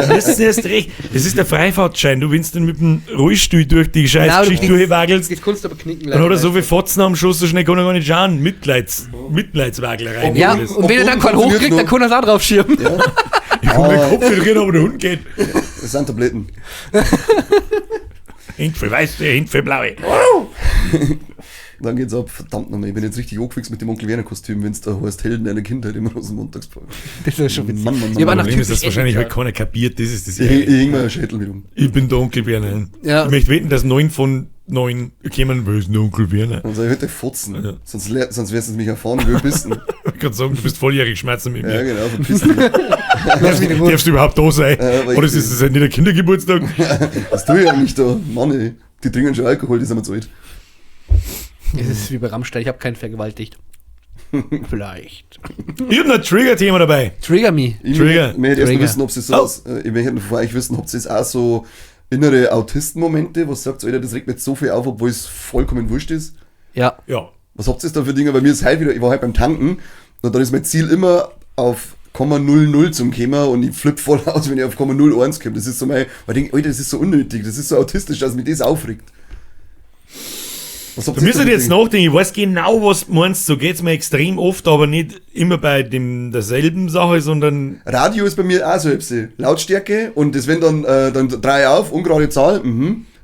Das ist erst recht. Das ist der Freifahrtschein. Du, wenn du dann mit dem Rollstuhl durch die Nein, Scheißgeschichte du- durchwagelst, Das kannst du aber knicken. dann hat er leider. so viel Fotzen am Schuss, so schnell kann er gar nicht schauen. Mitleidswaglerei. Ja, Das. und wenn er dann keinen Funktioniert hochkriegt, dann noch. kann er es auch drauf schieben. Ich komme mit dem Kopf nicht drin, aber der Hund geht. Das sind Tabletten. Hängt für weiße, hängt für blaue. Dann geht's ab. Verdammt nochmal, ich bin jetzt richtig angefixt mit dem Onkel Werner-Kostüm, wenn's da heißt Helden deiner Kindheit immer aus dem Montagspark. Das ist schon witzig. Mann, Mann, Mann, Ich hab auch Mann. nach Problem ist, dass typisch wahrscheinlich Essen halt keiner kapiert. Das ist das Ich, ich häng mir einen Schädel mit um. Ich bin der Onkel Werner. Ja. Ich möchte wetten, dass 9 von 9 kommen, wo ist denn der Onkel Werner? Dann sag ich, heute Fotzen. Ja. Sonst, sonst wirst du mich erfahren, wie wir bist. Ich kann sagen, du bist volljährig, Schmerzen mit Ja, mir. genau, verpiss dich. Darfst du überhaupt da sein? Ja, aber Oder ich- ist das nicht ein Kindergeburtstag? Was tue ich eigentlich da? Mann, ey. Die trinken schon Alkohol, die sind mir zu alt. Es ist wie bei Rammstein, ich habe keinen vergewaltigt. Vielleicht. Ich hab noch ein Trigger-Thema dabei. Trigger me. Ich Trigger. möchte erst mal Trigger. wissen, ob sie sowas, ich möchte von euch wissen, ob sie auch so innere Autistenmomente, was sagt, Alter, das regt mir jetzt so viel auf, obwohl es vollkommen wurscht ist. Ja. Ja. Was habt ihr da für Dinge? Bei mir ist heute wieder, ich war heute beim Tanken und dann ist mein Ziel immer auf 0,00 zum Kommen und ich flipp voll aus, wenn ich auf 0,01 komme. Das ist so mein, weil ich denk, Alter, das ist so unnötig, das ist so autistisch, dass mich das aufregt. Was habt Du ihr müsstest da für jetzt Dinge? nachdenken, ich weiß genau, was du meinst, so geht's mir extrem oft, aber nicht immer bei dem, derselben Sache, sondern Radio ist bei mir auch so etwas. Lautstärke und das wenn dann, dann drei auf, ungerade Zahl,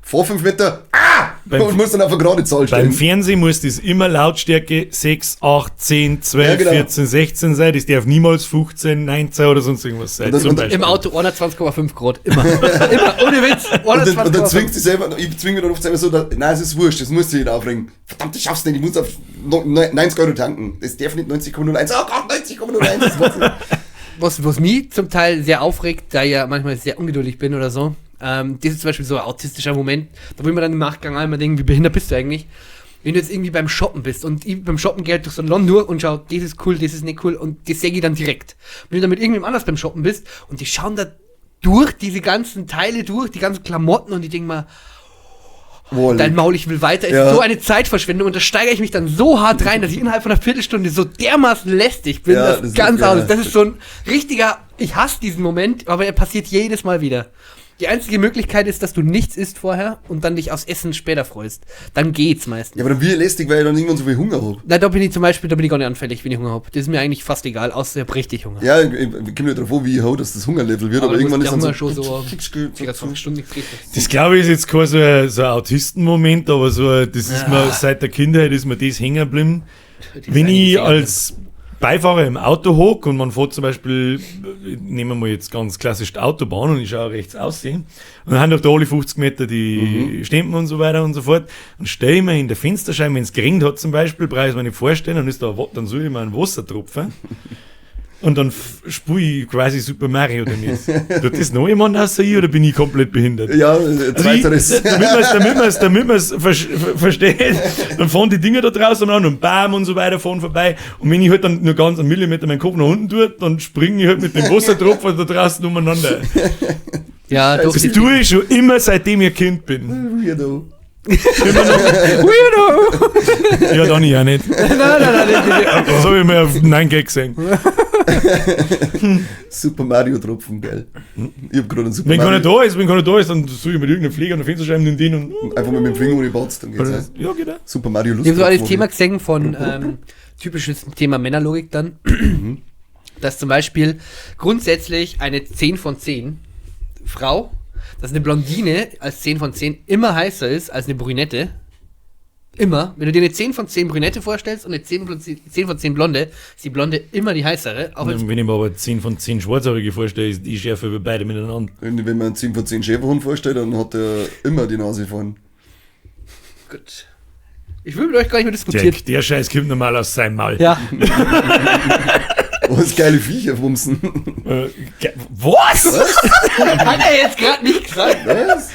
vor 5 Meter, ah! Beim- und muss dann auf eine gerade Zahl beim stellen. Fernsehen muss das immer Lautstärke 6, 8, 10, 12, Ja, genau. 14, 16 sein, das darf niemals 15, 19 oder sonst irgendwas sein. Und das- zum und- Beispiel. Im Auto 120,5 Grad. Immer. Immer. Ohne Witz. Und dann, und dann 120,5. zwingt sich selber, ich zwinge mich dann oft selber so, dass, nein, es ist wurscht, das muss ich nicht aufregen. Verdammt, ich schaff's nicht, ich muss auf 90 Euro tanken. Das darf nicht 90,01. Oh Gott, 90,01. Das war's nicht. Was mich zum Teil sehr aufregt, da ich ja manchmal sehr ungeduldig bin oder so, das ist zum Beispiel so ein autistischer Moment, da wo ich mir dann im Nachgang einmal denken, wie behindert bist du eigentlich? Wenn du jetzt irgendwie beim Shoppen bist und ich beim Shoppen gehe halt durch so ein London durch und schau, das ist cool, das ist nicht cool und das sehe ich dann direkt. Wenn du dann mit irgendwem anders beim Shoppen bist und die schauen da durch diese ganzen Teile durch, die ganzen Klamotten und die denken mal, Wohl. dein Maul, ich will weiter. Es Ja. ist so eine Zeitverschwendung und da steigere ich mich dann so hart rein, dass ich innerhalb von einer Viertelstunde so dermaßen lästig bin, Ja, dass das ist ganz geil. aus. Das ist so ein richtiger, ich hasse diesen Moment, aber er passiert jedes Mal wieder. Die einzige Möglichkeit ist, dass du nichts isst vorher und dann dich aufs Essen später freust. Dann geht's meistens. Ja, aber dann wie lästig, weil ich dann irgendwann so viel Hunger hab. Na, da bin ich zum Beispiel, da bin ich gar nicht anfällig, wenn ich Hunger hab. Das ist mir eigentlich fast egal, außer ich hab richtig Hunger. Ja, ich komme nicht drauf an, wie ich hau, dass das Hungerlevel wird, aber, Aber irgendwann du ist dann musst so. der Hunger schon so Circa 20 Stunden nichts gegessen. Das glaube ich ist jetzt kein so ein Autistenmoment, aber so, ein- das ist mir seit der Kindheit ist mir das hängen geblieben. Wenn ich als Beifahrer im Auto hock und man fährt zum Beispiel, nehmen wir mal jetzt ganz klassisch die Autobahn und ich schaue rechts aussehen und dann haben doch da alle 50 Meter die Stempen und so weiter und so fort und stelle ich mir in der Fensterscheibe, wenn es geregnet hat zum Beispiel, brauche ich es mir nicht vorstellen, dann ist da, dann suche ich mir einen Wassertropfen und dann spule ich quasi Super Mario damit. Tut das noch jemand außer ich oder bin ich komplett behindert? Ja, Also ich, zweiteres. damit man's versteht, dann fahren die Dinger da draußen an und bam und so weiter fahren vorbei. Und wenn ich halt dann nur ganz einen Millimeter meinen Kopf nach unten tue, dann springe ich halt mit dem Wassertropfen da draußen umeinander. Ja, doch. Das tue ich schon immer, seitdem ich Kind bin. Weirdo. Weirdo! Ja, dann ich auch nicht. Nein, nein, nein, nein, nein. Das habe ich mir auf 9gag gesehen. Super Mario Tropfen, geil. Ich hab gerade einen Super Wenn keiner Mario. da ist, wenn keiner da ist, dann suche ich mir irgendeinen Flieger an der Fensterscheibe und den und. Einfach mal mit dem Finger um die Batz, dann geht's. auch. Ja, geht auch. Super Mario Lust. Ich habe so alles Thema gesehen von typisches Thema Männerlogik dann, dass zum Beispiel grundsätzlich eine 10 von 10 Frau, dass eine Blondine als 10 von 10 immer heißer ist als eine Brünette. Immer. Wenn du dir eine 10 von 10 Brünette vorstellst und eine 10 von 10, 10 von 10 Blonde, ist die Blonde immer die heißere. Auch wenn's Wenn ich mir aber 10 von 10 Schwarzhaarige vorstelle, ist die schärfer über beide miteinander. Wenn man einen 10 von 10 Schäferhund vorstellt, dann hat er immer die Nase vorn. gut. Ich will mit euch gar nicht mehr diskutieren. Der, der Scheiß kommt normal aus seinem Maul. Ja. Was geile Viecher wumsen. Was? Hat er jetzt gerade nicht gesagt. Was?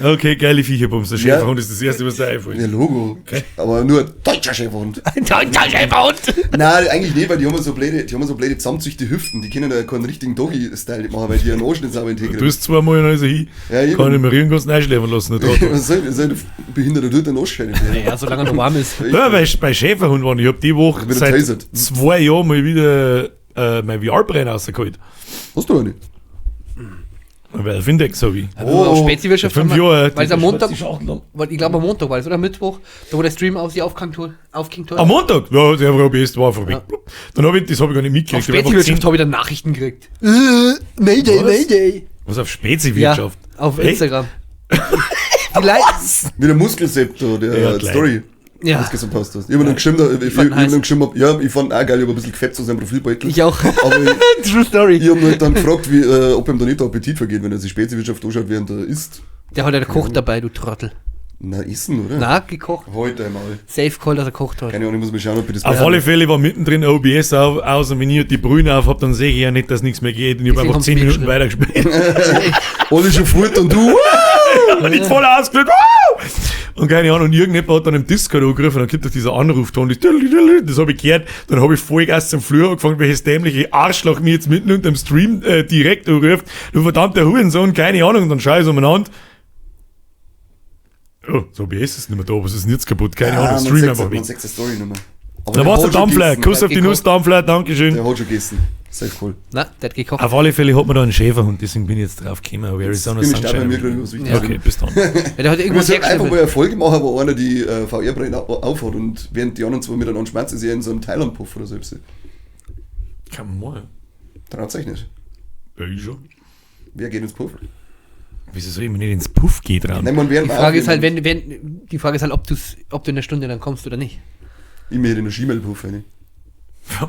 Okay, geile Viecherbums. Der Ja. Schäferhund ist das erste, was da einfällt. Ja, Logo. Aber nur ein deutscher Schäferhund. Nein, eigentlich nicht, weil die haben so blöde, die haben so blöde zusammenzüchte Hüften. Die können ja keinen richtigen Doggy-Style nicht machen, weil die einen Arsch nicht sauber Du integrieren. bist zweimal in also hin. Ja, eben. Kann ich mir irgendwas einschläfern lassen. Der Trottel. Was soll, was soll der behinderte tut den Arsch Naja, solange er noch warm ist. Ja, weil ich bei Schäferhund war. Ich hab die Woche Wieder seit tasert. 2 Jahren mal wieder mein VR-Brenner rausgeholt. Hast du eine? Weil Findex habe ich. Oh, auf Speziwirtschaft Fünf haben wir- Jahre. Weil es am Montag, Die Schachtel an. weil ich glaube am Montag war es, oder am Mittwoch, da wo der Stream auf sie aufgehängt hat. Aufgehängt hat. Am Montag? Ja, der war erst war einfach weg. Dann hab ich, das habe ich gar nicht Auf mitgekriegt. Ich hab einfach Speziwirtschaft gesehen- habe ich dann Nachrichten gekriegt. Mayday, Was? Mayday. Was auf Speziwirtschaft? Ja, auf Echt? Instagram. Die Leute, Mit dem Muskelsepto, der Ja, klein. Story. Ja. Was gestern passt hast. Ich hab mir dann geschrieben, ich fand ihn hab heiß. dann geschrieben, ja, ich fand ihn auch geil, ich hab ein bisschen gefetzt zu seinem Profilbeutel. Ich auch. Aber ich, True Story. ich hab ihn halt dann gefragt, wie, ob ihm da nicht der Appetit vergeht, wenn er sich Speziwirtschaft anschaut, während er isst. Der hat ja gekocht dabei, du Trottel. Na, essen, oder? Na, gekocht. Heute einmal. Safe Call, dass er gekocht hat. Keine Ahnung, ich muss mal schauen, ob ich das Auf alle Fälle war mittendrin OBS aus und wenn ich die Brühen auf hab, dann sehe ich ja nicht, dass nichts mehr geht. Und ich habe Deswegen einfach haben's 10 mir Minuten weitergespielt. Alle schon fort und du. Und ich voll ausgelöst. Und keine Ahnung, und irgendjemand hat dann im Discord angerufen, dann kommt doch dieser Anrufton, das, das habe ich gehört, dann habe ich Vollgas zum Flur angefangen, welches dämliche Arschloch mir jetzt mitten unter dem Stream direkt anruft. Du verdammter Hurensohn, keine Ahnung, und dann schau ich so umeinander. Oh, so OBS ist nicht mehr da, was ist denn jetzt kaputt? Keine Ahnung, Stream einfach Man weg. sagt die Story nicht mehr. Aber Da der war's der hat schon Dampfler, gegessen. Kuss auf die Nuss, Dampfler, Dankeschön. Der hat schon gegessen. Safe cool. Na, der hat gekocht. Auf alle Fälle hat man da einen Schäferhund, deswegen bin ich jetzt drauf gekommen, aber Arizona Bin ich bei Sunshine. mir gerade was Wichtiges. Okay, bis dann. Ja, der hat Wir irgendwas sollten einfach hergeschnippelt. mal eine Folge machen, wo einer die VR-Brillen aufhat und während die anderen zwei miteinander schmerzen, sie in so einem Thailand-Puff oder so. Come on. Traut euch nicht. Ja, ich schon. Wer geht ins Puff? Wieso soll ich mir nicht ins Puff gehen dran? Nein, man, während Die wir Frage ist halt, aufnehmen. wenn, die Frage ist halt, ob du in der Stunde dann kommst oder nicht. Ich möchte in den Schimmel-Puff rein.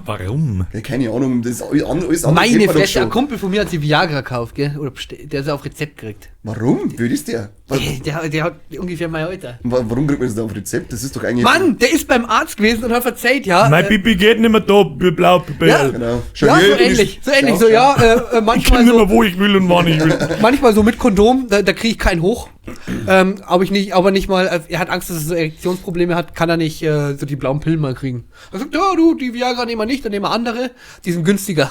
Warum? Ja, keine Ahnung, das ist alles andere Meine kennt man doch Fresse, schon. ein Kumpel von mir hat sich Viagra gekauft, gell? Oder der ist auf Rezept gekriegt. Warum? Wie ist der? Der hat ungefähr mein Alter. Warum kriegt man das da auf Rezept? Das ist doch eigentlich. Mann, der ist beim Arzt gewesen und hat verzeiht, ja. Mein Pipi geht nicht mehr da, blau, Ja. Genau. Schon Ja, hier so bin ich- ähnlich, so ähnlich, Schau, so schau. ja, Ich kann manchmal nicht so, mehr, wo ich will und wann ich will. manchmal so mit Kondom, da kriege ich keinen hoch. Aber ich nicht, aber nicht mal, er hat Angst, dass er so Erektionsprobleme hat, kann er nicht so die blauen Pillen mal kriegen. Er sagt, ja, du, die Viagra nehmen wir nicht, dann nehmen wir andere, die sind günstiger.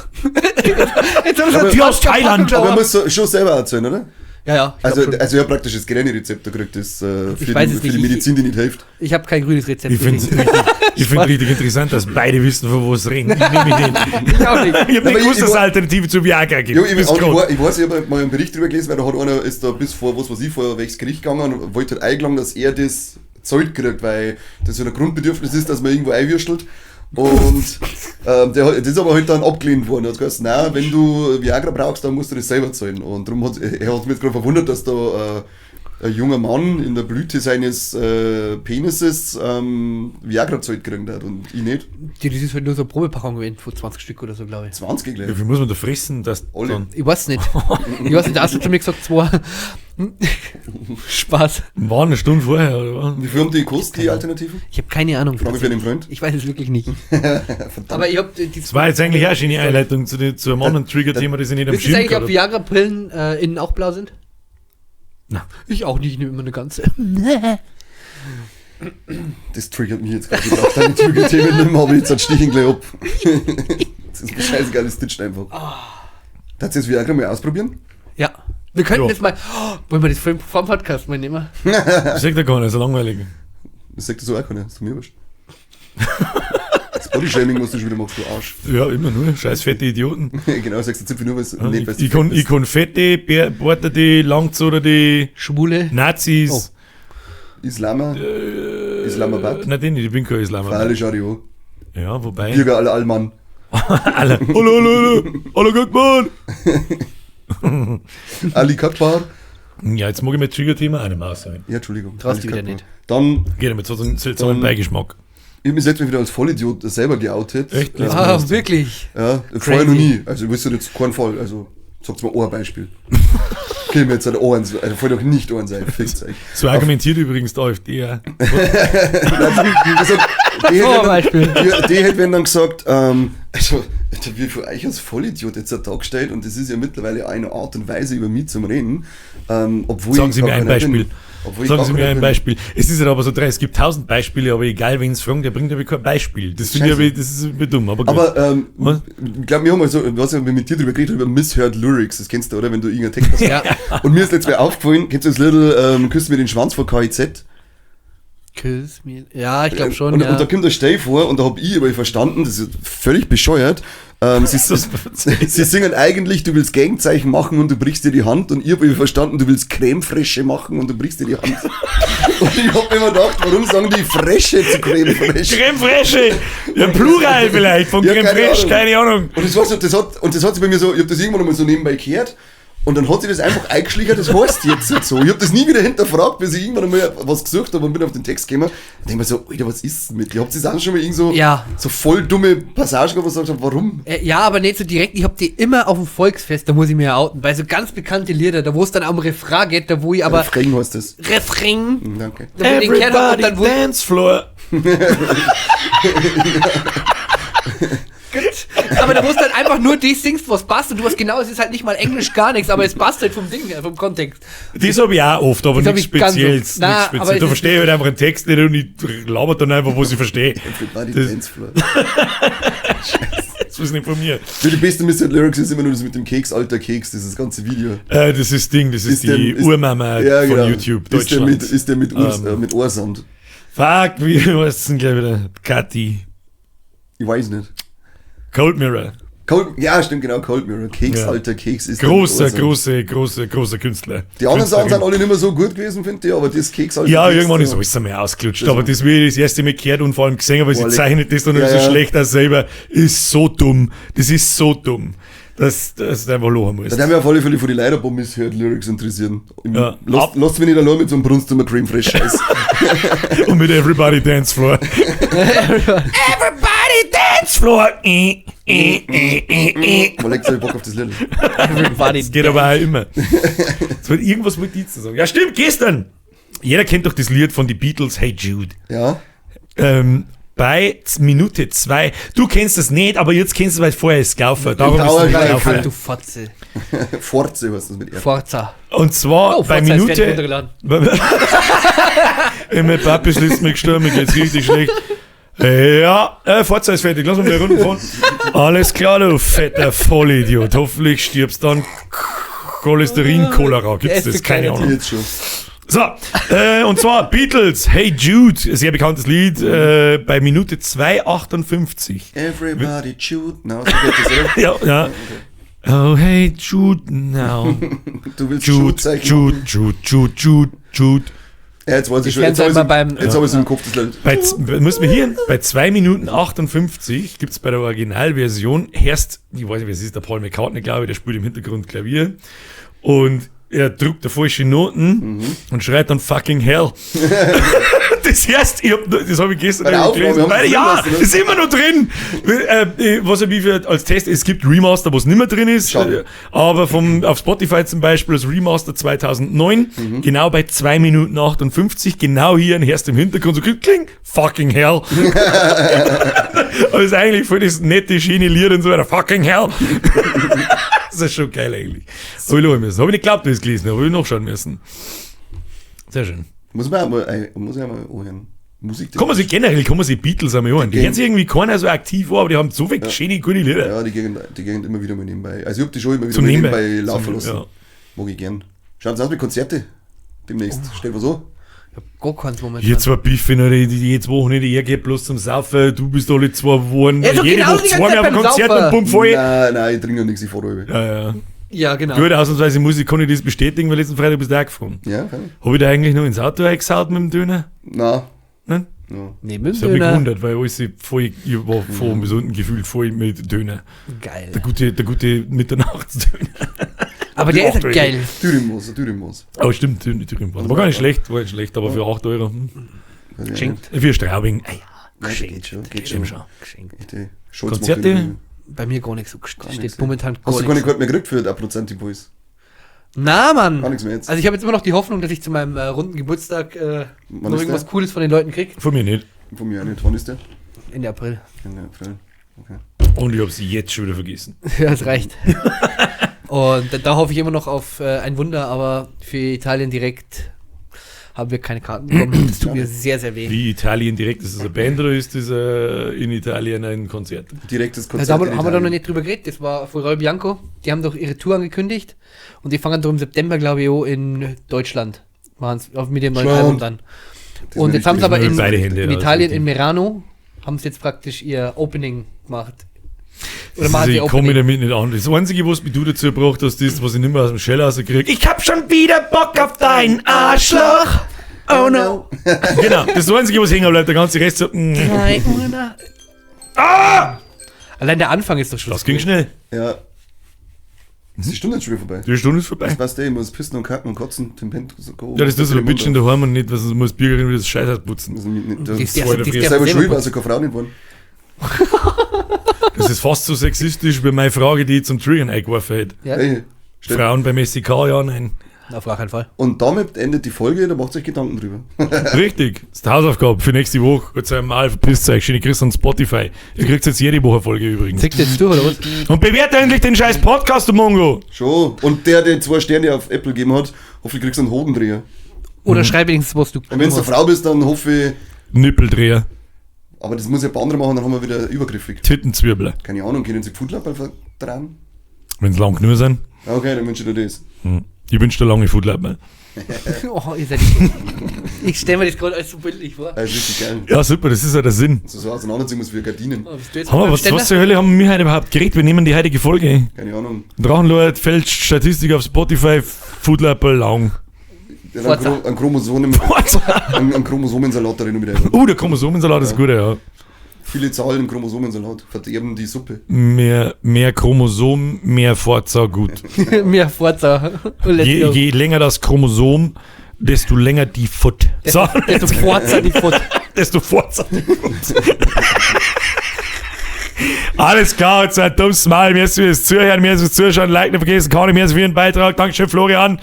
Jetzt haben sie Die aus 20er Packung Thailand. Aber da. man muss so, schon selber erzählen, oder? Ja, ja, ich Also, glaub schon. also ich habe praktisch das grüne Rezept da gekriegt, das für, weiß die, es für nicht. die Medizin, die nicht hilft. Ich habe kein grünes Rezept. Ich finde es gekriegt. richtig, ich find's richtig interessant, dass beide wissen, von was reden. Ich nehme mich nicht. Ich auch nicht. Ich habe Aber nicht gewusst, ich dass es war- Alternative zu Viagra gibt. Ja, ich, Bis ich, grad. ich weiß, ich habe mal einen Bericht drüber gelesen, weil da hat einer, ist da bis vor, was weiß ich, vor welches Gericht gegangen und wollte halt eingelangen, dass er das Zeug kriegt, weil das ja ein Grundbedürfnis ist, dass man irgendwo einwürstelt. Und das ist aber halt dann abgelehnt worden. Er hat gesagt, nein, wenn du Viagra brauchst, dann musst du das selber zahlen. Und darum hat er hat mich jetzt gerade verwundert, dass da ein junger Mann in der Blüte seines Penises Viagra zahlt gekriegt hat und ich nicht. Die, das ist halt nur so eine Probepackung gewesen, von 20 Stück oder so, glaube ich. 20 gleich. Wie viel muss man da fressen, dass Alle. dann Ich weiß nicht. Ich weiß nicht, der Arzt hat zu mir gesagt, zwei. Spaß. war eine Stunde vorher, oder was? Wie viel haben die gekostet, die Alternativen? Ich habe keine Ahnung. Frage für den Freund. Ich weiß es wirklich nicht. Verdammt. Aber ich habe die. Das war jetzt eigentlich auch eine schöne Einleitung zu einem anderen Trigger-Thema, das ich nicht am Wisst ihr Schirm eigentlich, ob gehabt habe. Viagra-Pillen innen auch blau sind? Na. Ich auch nicht, ich nehme immer eine ganze. Das triggert mich jetzt gerade. Ich brauche deine Trigger-Themen nicht mehr, aber jetzt stich ich gleich ab. Das ist mir scheißegal, das ditcht einfach. Darfst du das Viagra mal ausprobieren? Ja. Wir könnten Ja. jetzt mal. Oh, wollen wir das vor dem Podcast mal nehmen? Das sagt ja gar nicht, so langweilig. Das sagt das so auch keiner, ist mir wurscht. Das Bodyshaming, was du schon wieder machst, du Arsch. Ja, immer nur. Scheiß fette Idioten. Genau, sagst du Zipfel nur, weil es nicht, weil's Ich kann, fett ich kann fette, Bärte, Langzoder, Schwule. Nazis. Oh. bist. Islamer, Islamabad, Nein, den nicht, ich bin kein Islamer. Fahle Schario, Ja, wobei. Bürger aller Allmann. Alle. Hallo, hallo, hallo. Hallo, guck mal. Ali Kakbar. Ja, jetzt mag ich mein Trigger-Thema auch nicht mehr aussagen. Ja, Entschuldigung. Traust Ali dich wieder Kakbar. nicht. Dann, Geht damit so einen seltsamen Dann- Beigeschmack. ich hab mich selbst wieder als Vollidiot selber geoutet. Echt? Ja, Letztes Mal Ah, hast du- wirklich? Ja, vorher noch nie. Also ich wüsste jetzt keinen Fall. Also sag's mal ein Beispiel. Okay, mir jetzt halt Ohren, also voll doch nicht Ohren sein, fickt's euch. So argumentiert übrigens die AfD auch. Also, die So hätte ein Beispiel. die hätte wenn dann gesagt, also da wird für euch als Vollidiot jetzt da dargestellt und das ist ja mittlerweile eine Art und Weise über mich zum Reden. Obwohl Sagen ich Sie mir gar ein keiner Beispiel. bin. Obwohl ich Sagen gar Sie mir keiner ein bin. Beispiel. Es ist ja aber so drei, es gibt 1000 Beispiele, aber egal, wen es fragen, der bringt aber kein Beispiel. Das finde ich Scheiße. aber, das ist aber dumm, aber gut. Aber Was? ich glaube, wir haben mal so, was ich mit dir drüber geredet, über Misheard Lyrics, das kennst du, oder? Wenn du irgendeinen Text hast. Ja. Und mir ist letztes Mal aufgefallen, kennst du das Little Küss mir den Schwanz von KIZ? Küss mir. Ja, ich glaube schon. Und, ja. und da kommt der Stell vor und da hab ich aber verstanden, das ist völlig bescheuert. Sie singen eigentlich, du willst Gangzeichen machen und du brichst dir die Hand und ich hab verstanden, du willst Creme Fresche machen und du brichst dir die Hand. Und ich hab mir immer gedacht, warum sagen die Fresche zu Creme Fraiche? Creme Fraiche! Ja, Plural vielleicht, von Ja, Creme keine Fraiche, Ahnung. keine Ahnung. Und das war so, das hat, und das hat sich bei mir so, ich hab das irgendwann einmal so nebenbei gehört. Und dann hat sich das einfach eingeschlichen, das heißt jetzt halt so. Ich hab das nie wieder hinterfragt, bis ich irgendwann einmal was gesucht habe und bin auf den Text gekommen. Und denk mir so, Alter, was ist denn mit dir? Habt ihr das auch schon mal irgend so, Ja. so voll dumme Passagen gehabt, wo ich gesagt habe, warum? Ja, aber nicht so direkt. Ich hab die immer auf dem Volksfest, da muss ich mir ja outen. Bei so ganz bekannte Lieder, da wo es dann am Refrain geht, da wo ich aber Refrain heißt das. Refrain, Danke. da wo ich den gehört hab und dann wo Dance Floor. Aber da musst du halt einfach nur die singst, was passt und du weißt genau, es ist halt nicht mal Englisch, gar nichts, aber es passt halt vom Ding her, vom Kontext. Das habe ich auch oft, aber Das hab nichts ich ganz Spezielles. oft. Na, Nichts aber Spezielles. es Da ist- verstehe ich halt einfach einen Text nicht und ich laber dann einfach, was ich verstehe. Everybody Das- Dance Floor. Das ist nicht von mir. Die beste Mr. Lyrics ist immer nur das mit dem Keks, alter Keks, dieses ganze Video. Das ist Ding, das ist, die Urmama ja, von genau. YouTube Ist der Deutschland. mit, mit Ohrsand? Fuck, wie heißt denn gleich wieder? Kathi. Ich weiß nicht. Cold Mirror. Cold, ja, stimmt, genau, Cold Mirror. Keks, Ja. alter Keks ist der mit Großer, Ohrsand. großer, großer, großer Künstler. Die anderen Sachen sind Künstlerin. alle nicht mehr so gut gewesen, finde ich, aber das Keks, alter Ja, Keks. irgendwann ist da- alles einmal ausgelutscht. Aber das, wie ich das erste Mal gehört und vor allem gesehen habe, weil sie Boah, zeichnet das dann ja, so ja. schlecht aus selber, ist so dumm. Das ist so dumm, dass dass du einfach lachen musst. Da haben wir auf alle Fälle von die Leiterbombe hört Lyrics interessieren. Ja. Lasst mich nicht allein mit so einem Brunst Cream Fresh Scheiß. Und mit Everybody Dance Floor. Everybody Dance Floor. Man legt sich Bock auf das Little. Everybody. Das geht aber auch immer. Es wird irgendwas mit dir zu sagen. Ja, stimmt, gestern. Jeder kennt doch das Lied von den Beatles, Hey Jude. Ja. Bei Minute 2. Du kennst das nicht, aber jetzt kennst du es, weil vorher ist gelaufen. Darum ist es nicht Power gelaufen. Kann du Fotze. Forze heißt das mit R. Forza. Und zwar Oh, bei Forza ist fertig Minute. runtergeladen. Mein Papi ist letztes Mal gestorben, mir geht's richtig schlecht. Ja, Forza ist fertig, lass uns mal runterfahren. Alles klar, du fetter Vollidiot. Hoffentlich stirbst dann Cholesterin-Cholera. Gibt's Der ist das? Keine keiner. Ahnung. Jetzt schon. So, und zwar Beatles, Hey Jude, sehr bekanntes Lied, bei Minute 2,58. Everybody Jude. Now, so geht das, oder? Ja, ja. Oh, hey Jude, now. Du willst Jude, Jude-Zeichen Jude, Jude, Jude, Jude, Jude. Ja, jetzt weiß ich schon. Ich Jetzt habe kenn's einmal beim- ich es im Kopf, das Lied. Bei, muss man hier, bei 2 Minuten 58 gibt es bei der Originalversion erst, ich weiß nicht, wer es ist, der Paul McCartney, glaube ich, der spielt im Hintergrund Klavier. Und er drückt da falsche Noten und schreit dann fucking hell. Das erst, ich hab, das habe ich gestern Bei der irgendwie Aufnahme gelesen. haben Bei, sie ja, drin lassen, oder? ist immer noch drin. Was ich für, als Test, es gibt Remaster, wo es nicht mehr drin ist. Schade. Aber vom, auf Spotify zum Beispiel das Remaster 2009, genau bei 2 Minuten 58, genau hier ein Herst im Hintergrund, so kling, fucking hell. Aber ist eigentlich voll das nette, schöne Lied und so weiter, fucking hell. Das ist schon geil eigentlich. Hab ich lachen müssen. Hab ich nicht geglaubt, dass ich es gelesen habe, hab ich nachschauen müssen. Sehr schön. Muss man auch mal, muss ich auch mal anhören. Musik. Kann man sich generell, kann man sich Beatles einmal hören. Die hören sich irgendwie keiner so aktiv an, aber die haben so viele schöne, gute Lieder. Ja, die gehen immer wieder mal nebenbei. Also ich hab die schon immer wieder Zum mal Nebenbei. nebenbei laufen Zum- lassen. ja. Mag ich gern. Schaut's aus mit Konzerte demnächst. Stell was an. Ich hab gar keins momentan. Hier zwei Biffe, die, die jedes Wochenende, er geht bloß zum Saufen, du bist alle 2 Wochen, Ja, so jede genau Woche die ganze zweimal Zeit auf dem beim Konzert Saufen. und bumm voll. Nein, nein, ich trinke noch nichts, ich fahr da über. Ja, ja. Ja, genau. Gut, ausnahmsweise muss ich, kann ich das bestätigen, weil letzten Freitag bist du auch gefahren. Ja, kann Hab ich da eigentlich noch ins Auto eingesaut mit dem Döner? ich. Nein. Nein? No. Nee, mit dem Das hat mich Döner. gewundert, weil alles voll, ich war von bis unten gefühlt voll mit Döner. Geil. Der gute Mitternachtsdöner. Aber der ist halt geil. Dürrenmoos, Dürrenmoos. Aber stimmt, Thüringen war gar nicht schlecht, war nicht schlecht, aber für 8 Euro. Geschenkt. Für Straubing. Ah ja, Nein, geht schon, geht schon. stimmt schon. Geschenkt. Echt, Scholz macht Konzerte? irgendwie- Bei mir gar nichts. So steht nichts, momentan gar Hast du keine nichts. Karte mehr gekriegt für 1% Impuls? Na, Mann. Gar nichts mehr jetzt. Also ich habe jetzt immer noch die Hoffnung, dass ich zu meinem runden Geburtstag Wann noch ist irgendwas der? Cooles von den Leuten krieg. Von mir nicht. Von mir auch nicht. Wann ist der? Ende April. Ende April. Okay. Und ich habe sie jetzt schon wieder vergessen. Ja, das reicht. Und da hoffe ich immer noch auf ein Wunder, aber für Italien direkt haben wir keine Karten bekommen. Das tut mir sehr, sehr weh. Wie Italien direkt, ist das eine Band oder ist das in Italien ein Konzert? Direktes Konzert. Also haben, in wir, haben wir da noch Italien. nicht drüber geredet. Das war Roy Bianco. Die haben doch ihre Tour angekündigt. Und die fangen doch im September, glaube ich, auch in Deutschland. Machen's auch mit dem neuen Schon. Album dann. Das Und ist jetzt haben sie aber Mit in, beide Hände, in ja, das Italien, ist in Merano, haben sie jetzt praktisch ihr Opening gemacht. Oder machen Also sie ich komme Opening. damit nicht an. Das Einzige, was mich du dazu gebracht hast, ist, was ich nicht mehr aus dem Shell rauskriege. Ich hab schon wieder Bock auf dein Arschloch. Oh no. Genau, das ist das Einzige, was hängen bleibt. Der ganze Rest so, Ah! Allein der Anfang ist doch schon. Das ging schnell. Ja. Ist die Stunde jetzt schon wieder vorbei? Die Stunde ist vorbei. Das passt eh, ich muss pissen und kacken und kotzen. Tim Pent. Ja, das ist so ein bisschen daheim und nicht, was muss Bürgerin wieder das Scheiß ausputzen. Das Die ist ist voll die der ist selber selber schuld, weil sie keine Frau nicht wollen. Das ist fast so sexistisch wie meine Frage, die ich zum Triggern eingeworfen hätte. Ja, Ey, stimmt. Frauen beim SEK, ja, nein. auf gar keinen Fall. Und damit endet die Folge, da macht euch Gedanken drüber. Richtig. Das ist die Hausaufgabe für nächste Woche. Jetzt einmal, verpisst euch. Schöne Grüße an Spotify. Ihr kriegt jetzt jede Woche eine Folge übrigens. Zickt jetzt durch, oder was? Und bewerte endlich den scheiß Podcast, du Mongo. Schon. Und der, der 2 Sterne auf Apple gegeben hat, hoffentlich kriegst du einen Hodendreher. Oder schreib wenigstens, was du. Und wenn du eine Frau bist, dann hoffe ich. Nippeldreher. Aber das muss ja bei anderen machen, dann haben wir wieder übergriffig. Tittenzwirbler. Keine Ahnung, können sie Foodlapperl vertragen? Wenn's lang genug sind. Okay, dann wünsche ich dir das. Ich wünsche dir lange Foodlapperl. Oh, ihr seid nicht. Ich stelle mir das gerade alles so bildlich vor. Das ist richtig geil. Ja, super, das ist ja der Sinn. So, so auseinanderziehen muss wie Gardinen. Oh, bist du jetzt Hammer, beim was, Ständer? was zur Hölle haben wir heute überhaupt geredet? Wir nehmen die heutige Folge. Keine Ahnung. Drachenlord fälscht Statistik auf Spotify, Foodlapperl lang. Der hat Forza. einen, Chromosomen, einen Chromosomensalat darin wieder. Der Chromosomensalat ist gut, ja. Viele Zahlen im Chromosomensalat verderben die Suppe. Mehr Chromosom, mehr Forza, gut. Mehr Forza. Und let's Je, go. je länger das Chromosom, desto länger die Foot. So, Desto Forza die Foot. desto Forza die Foot. Alles klar, jetzt ein dummes Mal. Mir ist fürs Zuhören, mir ist fürs Zuschauen, Like nicht vergessen, kann ich mir für Ihren Beitrag. Dankeschön, Florian.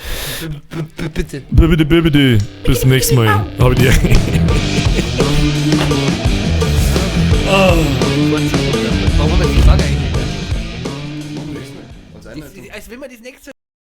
Bitte. Bitte, bitte. Bis zum nächsten Mal. Hab ich dir. Warum haben wir jetzt die Frage eigentlich? Als Einleitung. Als wenn man das nächste